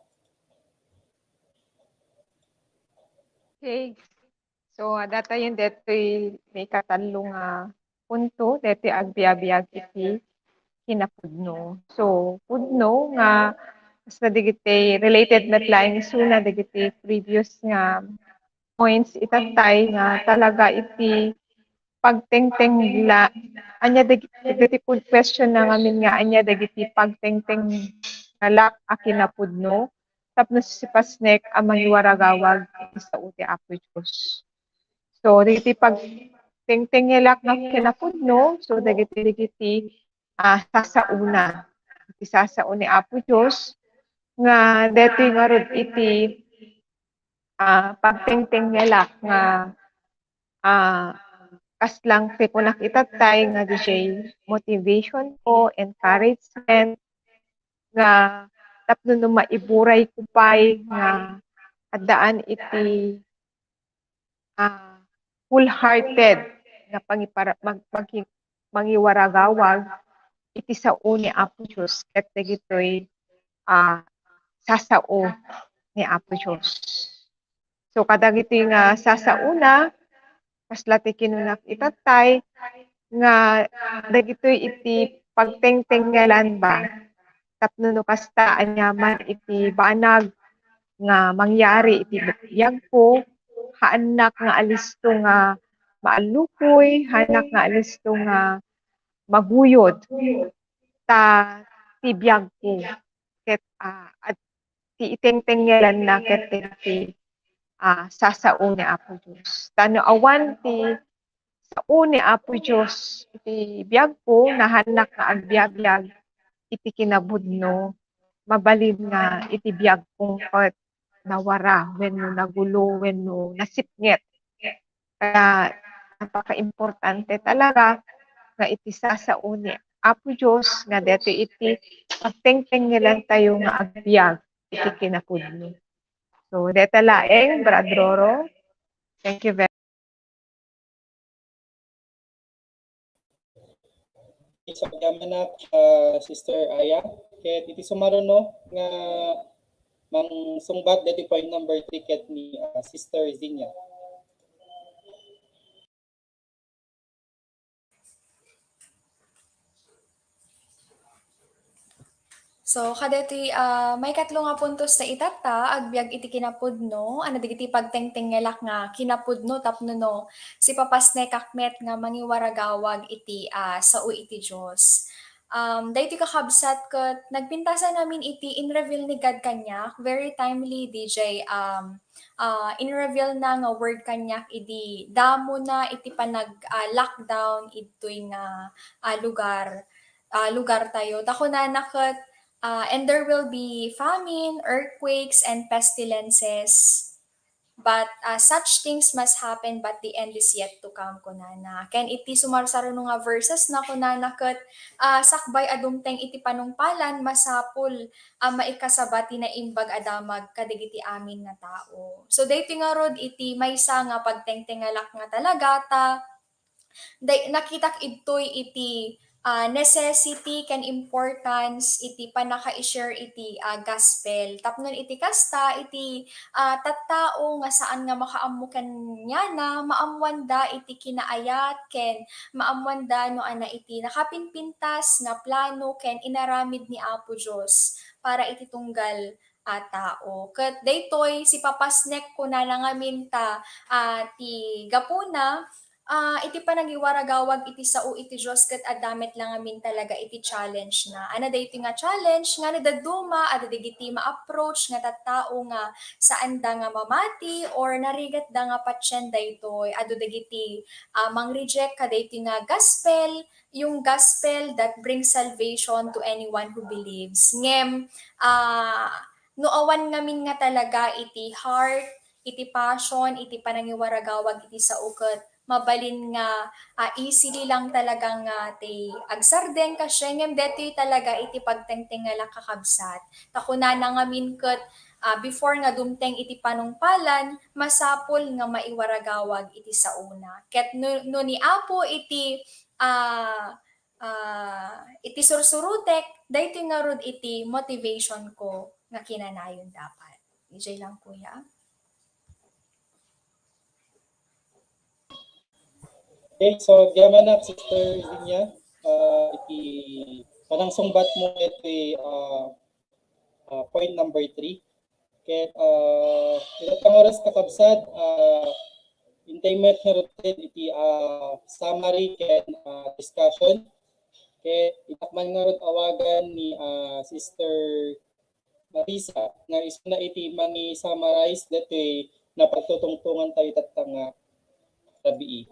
Okay. So, adda tayo detoy maikatallo nga punto, detoy agbiabiag iti kinapudno. So, pudno nga, basta dagiti related met laeng isuna dagiti previous nga points itattay nga talaga iti pagtengtengla-, ania dagiti, dagiti good question na ngamin nga ania dagiti pagtengtengelak a kinapudno tapno sipasnek a mangiwaragawag iti sao ti Apo Dios. So, dagiti pagtengtengelak nga kinapudno, so, dagiti, dagiti, ah, sasaona. Iti sasao ni Apo Dios, nga detoy ngarud iti, ah, pagtengtengelak nga, ah, kas lang ti kunak itattay nga dijay motivation ko, encouragement, nga tapno no maiburayko pay nga addaan iti, ah, wholehearted nga pangipara-, mag-, mag-, mangiwaragawag iti sao ni Apo Dios ket dagitoy, ah, sasao ni Apo Dios. So, kadagiti nga sasaona, kasla ti kinunak itattay, nga dagitoy iti pagtengtengelan ba. Tapno no kasta, aniaman iti banag nga mangyari iti biagko, haannak nga alisto nga maallukoy, haannak nga alisto nga maguyod, ta ti biagko ket, ah, at ti itengtengelanna ket ti, ah, sasao ni Apo Dios. Ta no awan ti sao ni Apo Dios iti biagko, nahannak nga agbiabiag iti kinapudno, mabalin nga iti biagko ket nawara wenno nagulo wenno nasipnget. Kaya napakaimportante talaga nga iti sasao ni Apo Dios nga detoy iti pagtengtengelan tayo nga agbiag iti kinapudno. So, deta laeng, Brad Roro. Thank you very Isagamanak, ah, Sister Aya. Ket iti sumaruno nga mangsungbat dati point number three ket ni, ah, Sister Zinia. So, kadeti, ah, maikatlo nga puntos ta itatta, agbiag iti kinapudno, ano, dagiti pagtengtengelak nga kinapudno tapno no, sipapasnekak met nga mangiwaragawag iti, ah, sao iti Dios. Um, daytoy kakabsat ket nagpintasan amin iti in-reveal ni God kaniak, very timely, D J, um, ah, in-reveal na nga word kaniak idi damo na iti panag, ah, lockdown idtoy nga, ah, lugar, ah, lugar tayo. Ta kunana ket, ah, "And there will be famine, earthquakes, and pestilences. But, ah, such things must happen, but the end is yet to come," kunana. Ken iti sumarsaruno nga verses na kunana ket, ah, sakbay a dumteng iti panungpalan, masapul a maikasaba ti naimbag a damag kadagiti amin nga tao. So, daytoy ngarud iti maysa nga pagtengtengelak nga talaga ta day-, nakitak idtoy iti, ah, necessity ken importance iti pannaka-i-share iti, ah, gospel. Tapno iti kasta, iti, ah, tattao nga saan nga makaammo kaniana, maammoanda iti kinaayat ken maammoanda no ania iti nakapinpintas nga plano ken inaramid ni Apo Dios para iti tunggal a tao. Ket daytoy sipapasnek kunana ngamin ta, ah, ti gapuna, ah, iti panangiwaragawag iti sao iti Dios ket adda met la ngamin talaga iti challenge na. Ano daytoy nga challenge? Nga no dadduma, adda dagiti ma-approach nga tattao nga saanda nga mamati or narigatda nga patien daytoy. Adu dagiti, ah, mang-reject kadaytoy nga gospel, yung gospel that brings salvation to anyone who believes. Ngem, ah, no awan ngamin nga talaga iti heart, iti passion, iti panangiwaragawag iti sao ket mabalin nga, ah, easily lang talaga nga ti agsardeng ka siya. Ngem detoy talaga iti pagtengtengala kakabsat. Ta kunana ngamin ket, ah, before nga dumteng iti panungpalan, masapul nga maiwaragawag iti saona. Ket no, no ni Apo iti, ah, ah, iti sursurutek, daytoy ngarud iti motivation ko nga kinanayon dapat. Ijay lang, kuya. Okay, so, diay manak, Sister Linya, ah, iti panangsungbat mo iti, ah, ah, point number three. Ket, ah, iti oras, kakabsat, ah, intay met ngarud iti, ah, summary ken, ah, discussion. Ket, idak man ngarud awagan ni, ah, Sister Marisa nga isuna iti mangi-summarize datoy napagtutungtongan tayo tatta nga rabii.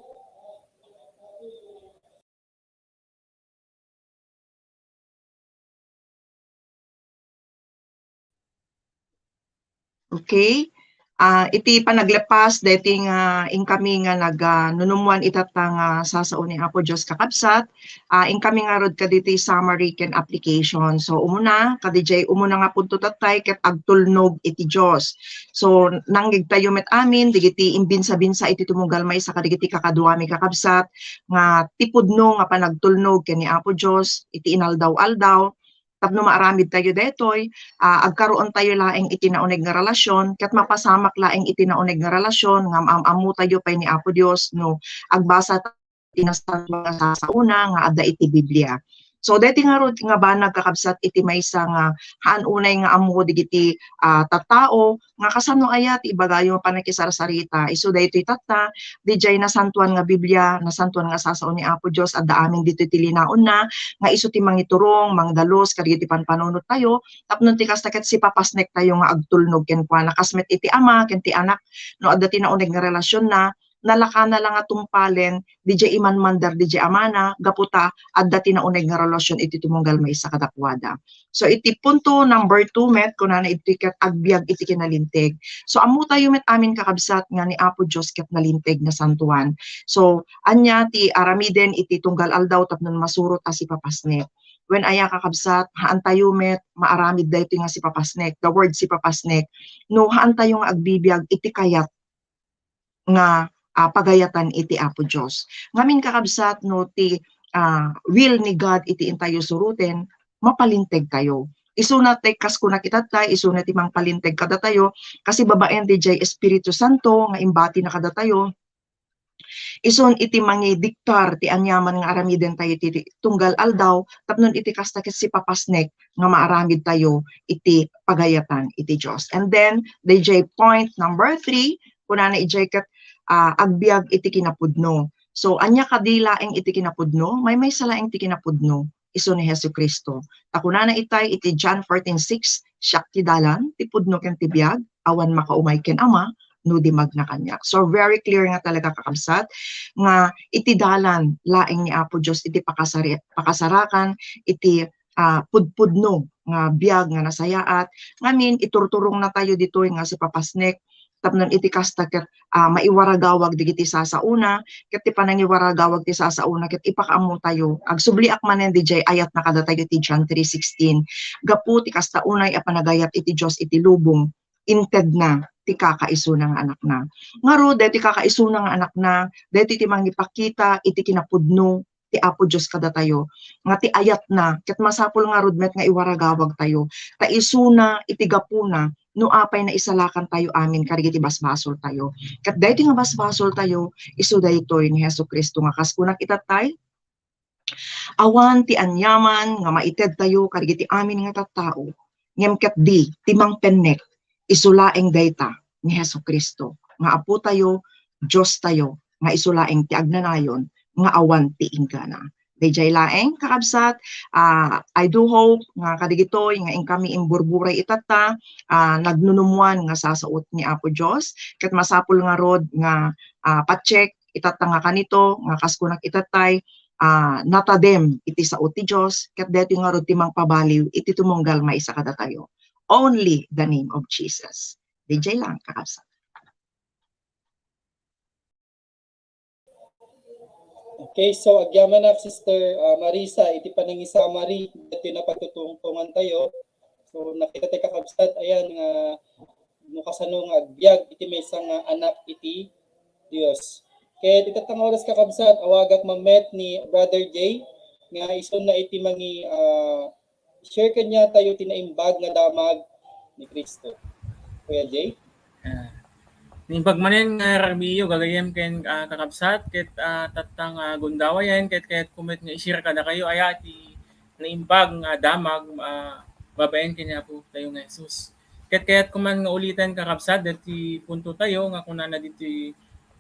Okay. Ah, iti panaglepas, daytoy nga inkami nga nag, ah, nunummuan itatta nga sasao ni Apo Dios, kakabsat, ah, inkami ngarud kaditi summary ken application. So, umuna, kadidiay umuna nga punto tattay ket agtulnog iti Dios. So, nangngeg tayo met amin, dagiti imbinsa-binsa iti tumunggal maysa kadagiti kakaduami, kakabsat, nga ti pudno nga panagtulnog ken ni Apo Dios iti inaldaw-aldaw, tapno maaramid tayo daytoy, ah, agkaroon tayo laeng iti nauneg nga relasyon, ket mapasamak laeng iti nauneg nga relasyon nga maam-ammo tayo pay ni Apo Dios no agbasa tayo iti nasantoan nga sasaona nga adda iti Biblia. So, daytoy ngarud nga banag, kakabsat, iti maysa nga haan unay nga ammo dagiti, ah, tattao nga kasano aya ti ibagayo nga panakisarsarita. Isu daytoy tatta, didiay nasantoan nga Biblia, nasantoan nga sasao ni Apo Dios, adda amin ditoy ti linaonna, nga isu ti mangiturong, mangdalus kadagiti panpanunot tayo, tapno ti kasta ket sipapasnek tayo nga agtulnog kenkuana, kas met iti Ama ken ti Anak, no adda ti nauneg nga relasionna, nalakana la nga tungpalen diay imanmandar diay Amana, gapu ta adda ti nauneg nga relasyon iti tumunggal maysa kadakuada. So, iti punto number two met, kunana iti ket agbiag iti kinalinteg. So, ammotayo met amin, kakabsat, nga ni Apo Dios ket nalinteg, nasantoan. So, ania ti aramiden iti tunggal aldaw tapno masurot a sipapasnek? Wen aya, kakabsat, haantayo met maaramid daytoy nga sipapasnek. The word sipapasnek, no haantayo nga agbibiag iti kayat nga, ah, pagayatan iti Apo Dios. Ngamin, kakabsat, no ti, ah, will ni God iti intayo suroten, mapalinteg tayo. Isuna ti kas kunak itattay, isuna ti mangpalinteg kadatayo, kasi babaen diay Espiritu Santo nga imbatina kadatayo, isun iti mangidiktar ti aniaman nga aramiden tayo iti tunggal aldaw, tapno iti kasta ket sipapasnek nga maaramid tayo iti pagayatan iti Dios. And then, diay point number three, kunana idiay ket, ah, agbiag iti kinapudno. So, ania kadi laeng iti kinapudno? Maymaysa laeng ti kinapudno, isu ni Jesu-Cristo. Ta kunana itay iti John fourteen six, "Siak ti dalan, ti pudno, ken ti biag, awan makaumay ken Ama, no di magna kaniak." So, very clear nga talaga, kakabsat, nga iti dalan laeng ni Apo Dios iti pakasari-, pakasarakan iti, ah, pudpudno nga biag nga nasayaat. Ngamin, iturturongna tayo ditoy nga sipapasnek, tapno iti kasta ket, ah, maiwaragawag dagiti sasaona, ket ti panangiwaragawag ti sasaona ket ipakaammo tayo. Agsubliak manen didiay ayatna kadatayo ti John three sixteen. Gapu ti kasta unay a panagayat iti Dios iti lubong, intedna ti kakaisuna nga Anakna. Ngarud, daytoy kakaisuna nga Anakna, daytoy ti mangipakita iti kinapudno ti Apo Dios kadatayo, nga ti ayatna, ket masapul ngarud met nga iwaragawag tayo, ta isuna iti gapuna no apay naisalakan tayo amin kadagiti basbasol tayo. Ket daytoy nga basbasol tayo, isu daytoy ni Jesu-Cristo nga kas kunak itattay, awan ti aniaman nga maited tayo kadagiti amin nga tattao, ngem ket di ti mangpennek, isu laeng dayta ni Jesu-Cristo nga Apo tayo, Dios tayo, nga isu laeng ti agnanayon nga awan ti inggana. Daydiay laeng, kakabsat, ah, I do hope nga kadagitoy nga inkami imburburay itatta, ah, nagnunumwan nga sasaot ni Apo Dios, ket masapul ngarud nga, ah, pa-check itatta nga kanito, nga kas kunak itattay, ah, natadem iti sao ti Dios, ket daytoy ngarud ti mangpabaliw iti tumunggal maysa kadatayo. Only the name of Jesus. Daydiay lang, kakabsat. Okay, so agyamanak, Sister, ah, Marisa, iti panangisamari, daytoy napagtutungtongan tayo. So, nakita tayo, kakabsat, ayan, nga no kasano nga agbiag iti maysa nga anak iti Dios. Ket itatta nga oras, kakabsat, awagak mammet ni Brother Jay nga isunna iti mangi-, ah, share kaniatayo ti naimbag nga damag ni Cristo. Kuya Jay? Ah, naimbag manen nga Ramio, gagayyem ken, ah, kakabsat, ket, ah, tatta nga gundaway, ket kayatko met nga i-share kadakayo, aya ti naimbag nga damag, ah, babaen ken ni Apo tayo nga Jesus. Ket kayatko man nga uliten, kakabsat, daytoy punto tayo nga kunana ditoy,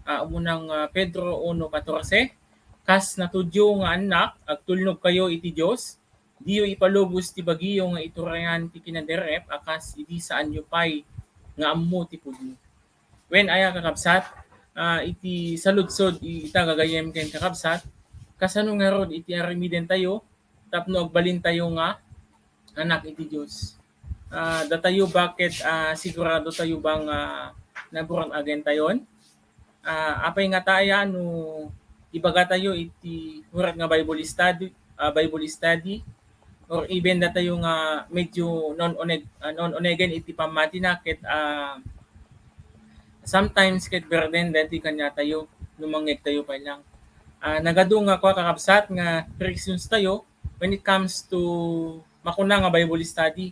ah, umuna nga, ah, Pedro uno catorce, "Kas natudyo nga annak, agtulnogkayo iti Dios, diyo ipalubos ti bagiyo nga iturayan ti kinaderrep a kas idi saanyo pay nga ammo ti pudno." Wen aya, kakabsat, ah, iti saludsod i-, ita gagayyem ken kakabsat, kasano ngarud iti aramiden tayo tapno agbalin tayo nga anak iti Dios? Ah, datayo ba ket, ah, sigurado tayo ba nga na-born again tayon? Ah, apay ngata aya no ibaga tayo iti hurat nga Bible study, ah, Bible study, or even datayo nga medyo non-oneg-, ah, non-onegen iti pammatina ket, ah, sometimes ket burden daytoy kaniatayo no mangngeg tayo pay lang. Ah, nagadu nga kua, kakabsat, nga Christians tayo when it comes to makuna nga Bible study.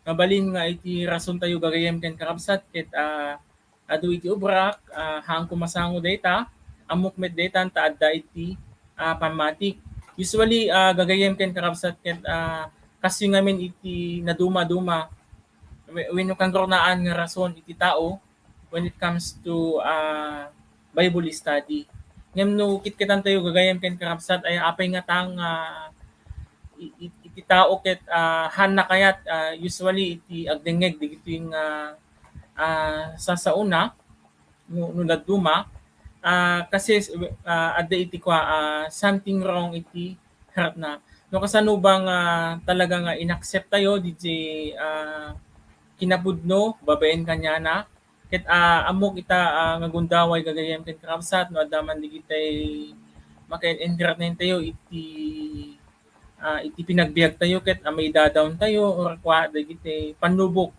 Mabalin nga iti rason tayo gagayyem ken kakabsat ket, ah, adu iti obrak, ah, haanko masango dayta, ammok met dayta ta adda iti, ah, pammatik. Usually, ah, gagayyem ken kakabsat ket, ah, kastoy ngamin iti nadumaduma, we-, wenno kangrunaan nga rason iti tao when it comes to, ah, Bible study. Ngem no kitkitan tayo gagayyem ken kakabsat, ay apay ngata nga, ah, i-, i-, iti tao ket, ah, haanna kayat, ah, usually iti agdengngeg dagitoy nga, ah, sasaona, no, no dadduma, Ah, kasi, ah, adda iti kua, ah, something wrong iti heartna. No kasano ba nga talaga nga inaccept tayo, diay, ah, kinapudno, babaen kaniana. Ket, ah, ammok ita, ah, nga gundaway gagayyem ken kakabsat, no adda man digitay maka-entertain tayo iti, ah, iti pinagbiag tayo ket, ah, maida-down tayo or kua dagiti pannubok,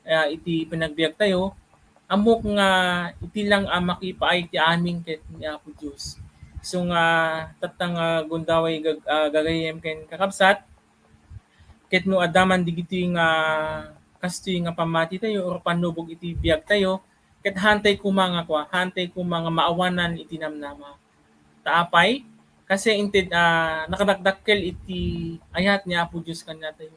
ah, iti pinagbiag tayo. Ammok nga iti lang a makipaay ti amin ket ni Apo Dios. Isu nga tatta nga gundaway gag-, ah, gagayyem ken kakabsat, ket no adda man digitoy nga kastoy nga pammati tayo or pannubok iti biag tayo, ket haantay koma nga kua, haantay koma nga maawanan iti namnama. Ta apay? Kasi inted, ah, nakadakdakkel iti ayat ni Apo Dios kaniatayo.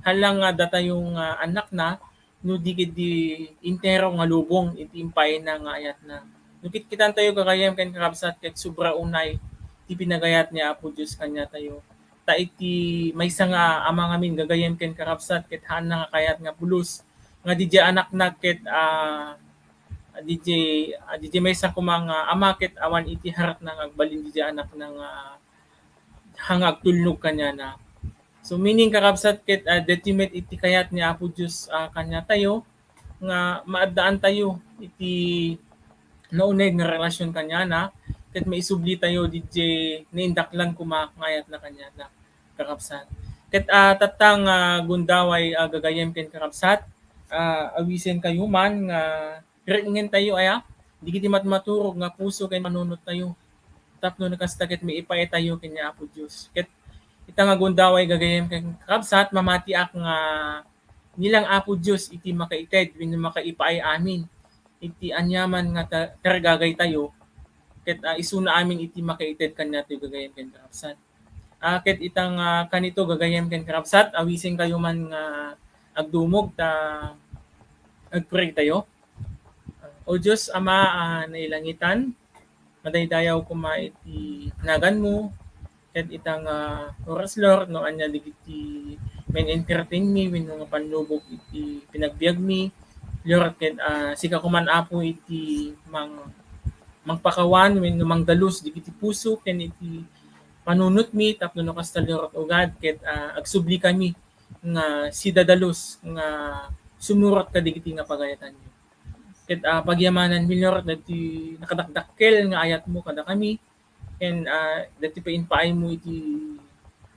Hala nga datayo nga annakna, no di ketdi entero nga lubong iti impaayna nga ayatna. No kitkitan tayo gagayyem ken kakabsat ket sobra unay ti pinagayat ni Apo Dios kaniatayo. Ta iti maysa nga ama ngamin gagayyem ken kakabsat ket haanna nga kayat nga pulos nga didiay anakna ket, ah, didiay, ah, didiay maysa koma nga ama ket awan iti heartna nga agbalin didiay anakna nga, ah, nga agtulnog kaniana. So, meaning, kakabsat, ket, ah, daytoy met iti kayat ni Apo Dios, ah, kaniatayo nga maaddaan tayo iti nauneg nga relasyon kaniana, ket maisubli tayo didiay naindaklan koma nga ayatna kaniana, kakabsat. Ket, ah, tatta nga gundaway, ah, gagayyem ken kakabsat, ah, awisen kayo man nga rikngen tayo aya, digiti matmaturog nga puso ken panunot tayo. Tapno no kasta ket maipaay tayo ken ni Apo Dios. Ket ita nga gundaway gagayyem ken kakabsat, mamatiak nga ni lang Apo Dios iti makaited wenno makaipaay amin iti aniaman nga ta-, tarigagay tayo, ket, ah, isuna amin iti makaited kaniatayo gagayyem ken kakabsat. Ah, ket ita nga kanito gagayyem ken kakabsat, awisen kayo man nga agdumog ta agpray tayo. O Dios, Ama, ah, nailangitan, madaydayaw koma iti naganmo, ket ita nga oras, Lord, no ania digiti men-entertain mi wenno nga pannubok iti pinagbiag mi, Lord, ket, ah, sika koman, Apo, iti mang-, mangpakawan wenno mangdalus digiti puso ken iti panunot mi tapno no kasta, Lord, O God, ket, ah, agsubli kami nga sidadalus nga sumurot kadigiti nga pagayatanmi. Ket, ah, pagyamanan mi, Lord, dagiti nakadakdakkel nga ayatmo kadakami, ken, ah, dagiti paimpaaymo iti,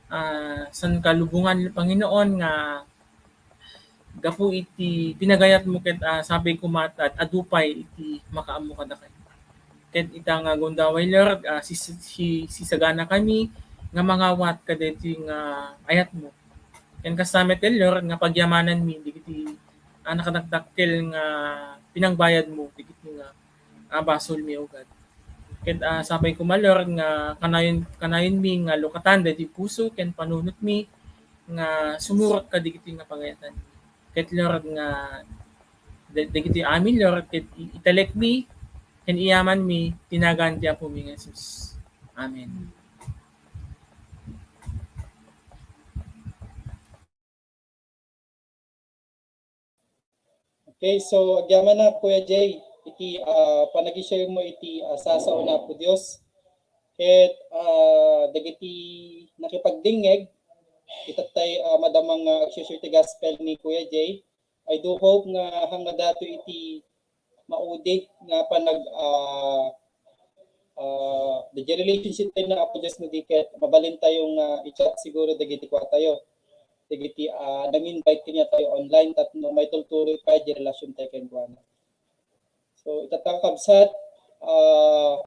ah, sankalubongan, Panginoon, nga gapu iti pinagayatmo ket, ah, sapay koma ta ad-, adu pay iti makaammo kadakami. Ket ita nga gundaway, Lord, ah, sis-, si-, sisaganakami nga mangawat kadaytoy nga ayatmo. Ken kasta met, Lord, nga pagyamananmi dagiti, ah, nakadakdakkel nga pinangbayadmo dagiti nga, ah, basolmi, O God. Ket, ah, sapay koma, Lord, nga kanayon, kanayonmi nga lukatan daytoy puso ken panunotmi nga sumurot kadagiti nga pagayatanmi. Ket, Lord, nga da-, dagiti amin, Lord, ket i-, italekmi ken iyamanmi ti nagan ti Apomi nga Jesus. Amen. Okay, so agyamanak, Kuya Jay, iti, ah, panag-share mo iti, ah, sasao ni Apo Dios. Ket, ah, dagiti nakipagdingngeg, itattay, ah, madama nga ag-share ti gospel ni Kuya Jay. I do hope nga hangga datoy iti maudi nga panag-, ah, ah, dagiti relationship tayo ni Apo Dios no di ket mabalin tayo nga i-chat siguro dagiti kua tayo. Dagiti, ah, nang-invite kaniatayo online tapno maitultuloy pay di relasyon tayo kenkuana. So, itatta, kakabsat, ah,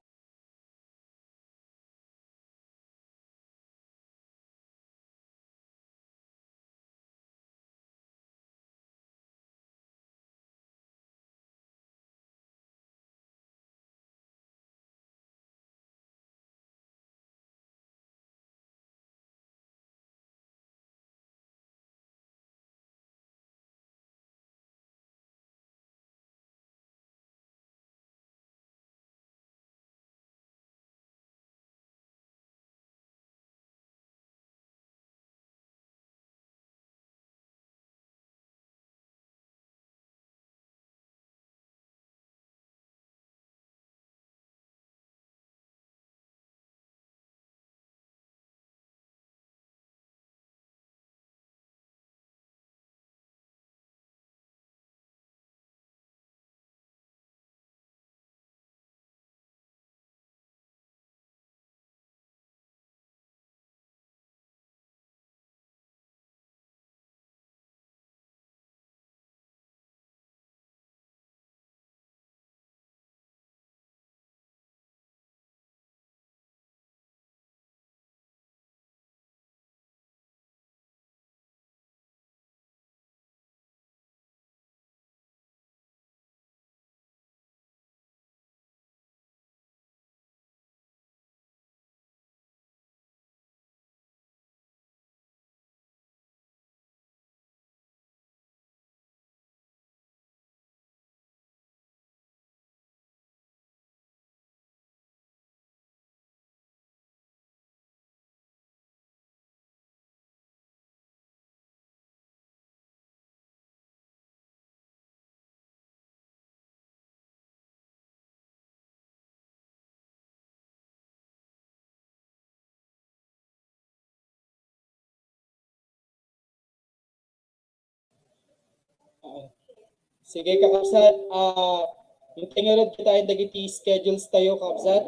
Sige, kakabsat. Ah, intay ngarud kitaen dagiti schedules tayo, kakabsat.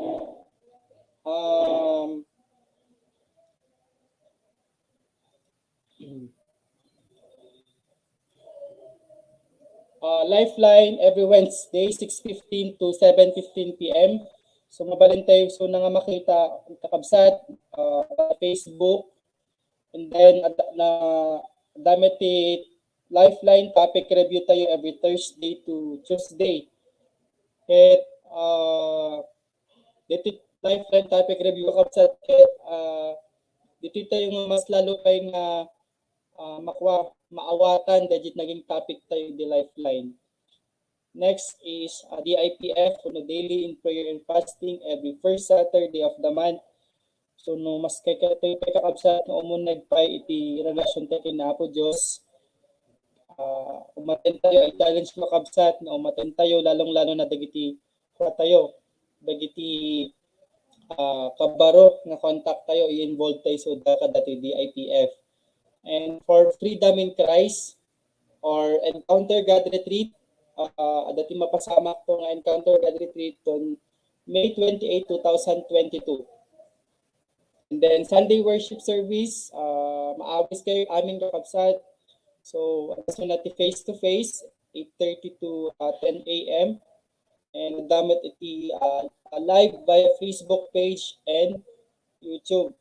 Um, ah, Lifeline every Wednesday, six fifteen to seven fifteen P M. So, mabalin tayo. So, nanga makita, kakabsat, ah, Facebook, And then, ad-, na, adda met ti Lifeline topic review tayo every Thursday to Tuesday. Ket, ah, ditoy Lifeline topic review, kakabsat, ket, ah, ditoy tayo nga mas lalo pay nga, ah, makua-, maawatan dagiti naging topic tayo di Lifeline. Next is, ah, D I P F, kuno Daily in Prayer and Fasting, every first Saturday of the month. So, no, mas kay, kay, kay kakabsat nga umuneg pay iti relasyon tayo ken Apo Dios, ah, umaten tayo, I-challenge ko, kakabsat, nga umaten tayo, lalong-lalo na dagiti kua tayo, dagiti, ah, kabaro nga contact tayo, i-involve tayo so da kadatoy D I P F. And for Freedom in Christ or Encounter God Retreat, ah, adda ti mapasamakto nga Encounter God Retreat ton May twenty-eight, two thousand twenty-two. And then Sunday worship service, ah, maawis kayo amin, kakabsat. So, adda so na ti face to face, eight thirty to, ah, ten A M. And adda met iti, ah, live via Facebook page and YouTube.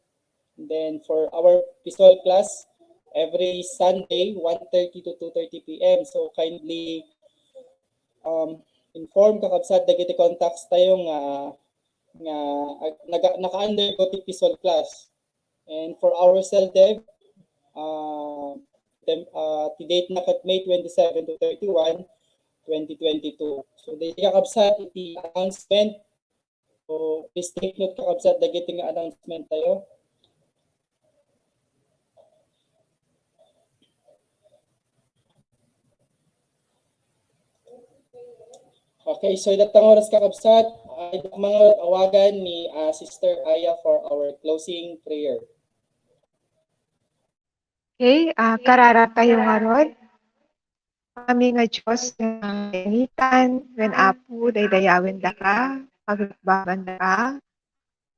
And then for our P SOL class, every Sunday, one thirty to two thirty P M. So kindly, um, inform, kakabsat, dagiti contacts tayo nga, nga ag-, naga-, naka-undergo ti P SOL class. And for our CELDEV, ah, tem-, ah, ti date na ket May twenty-seven to thirty-one, twenty twenty-two. So, dagiti kakabsat, iti announcement. So, please take note, kakabsat, dagiti nga announcement tayo. Okay, so ita nga oras, kakabsat, ay, mga awagan ni, ah, Sister Aya for our closing prayer. Okay, ah, kararag tayo ngarud. Amin nga Dios nga naingitan, wen Apo, daydayawendaka, pagrukbaandaka,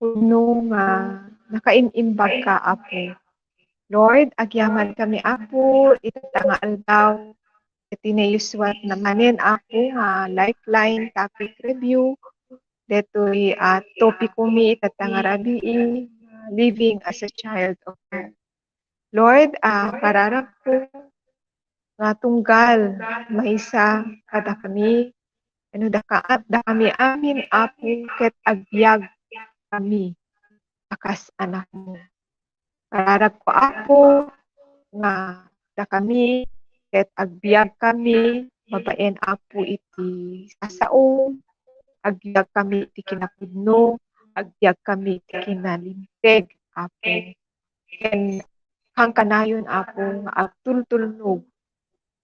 pudno nga nakaim-imbagka, Apo. Lord, agyaman kami, Apo, ita nga aldaw, iti naiusuat na manen, Apo, nga Lifeline topic review, detoy, ah, topiko mi ita nga rabii, living as a child of God. Lord, ah, kararagko nga tunggal maysa kadakami, wenno daka-, dakami amin, Apo, ket agbiag kami a kas anakmo. Kararagko, Apo, nga dakami ket agbiag kami babaen, Apo, iti sasaom, agbiag kami iti kinapudno, agbiag kami iti kinalinteg, Apo. Ken kankanayon, Apo, nga agtultulnog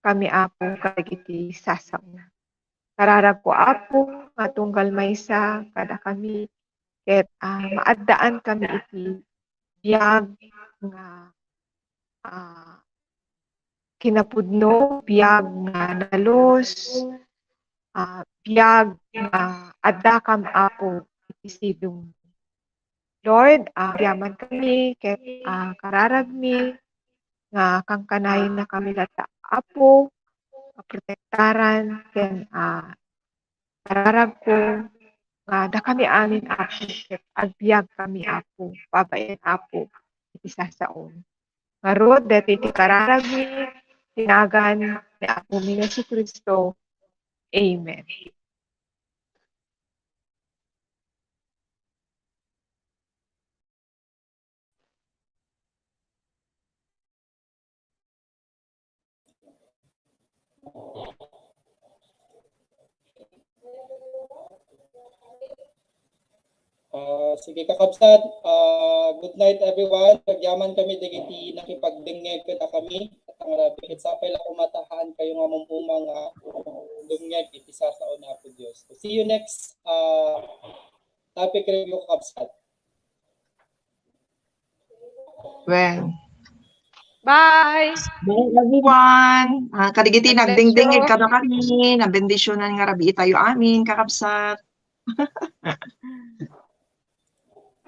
kami, Apo, kadagiti sasaom. Kararagko, Apo, nga tunggal maysa kadakami, ket, ah, maaddaan kami iti biag nga, ah, kinapudno, biag nga nalus, ah, biag nga addakam, Apo, iti sidongmi. Lord, ah, agyaman kami ket, ah, kararagmi nga kankanayonakami latta, Apo, a protektaran ken, ah, kararagko nga dakami amin, Apo, ket agbiag kami, Apo, babaen, Apo, iti sasaom. Ngarud, daytoy ti kararagmi, ti nagan ni Apomi nga Jesu-Cristo. Amen. Ah, sige, kakabsat. Ah, good night, everyone. Agyaman kami dagiti nakipagdengngeg kadakami. Ket sapay la koma ta haan kayo nga umuma nga dumngeg iti sasaon ni Apo Dios. So, see you next, ah, topic review, kakabsat. Well, Bye! Bye, everyone. Ah, kadagiti God bless nagdingdingig you. kadakami, nabendisyunan nga rabii tayo amin, kakabsat.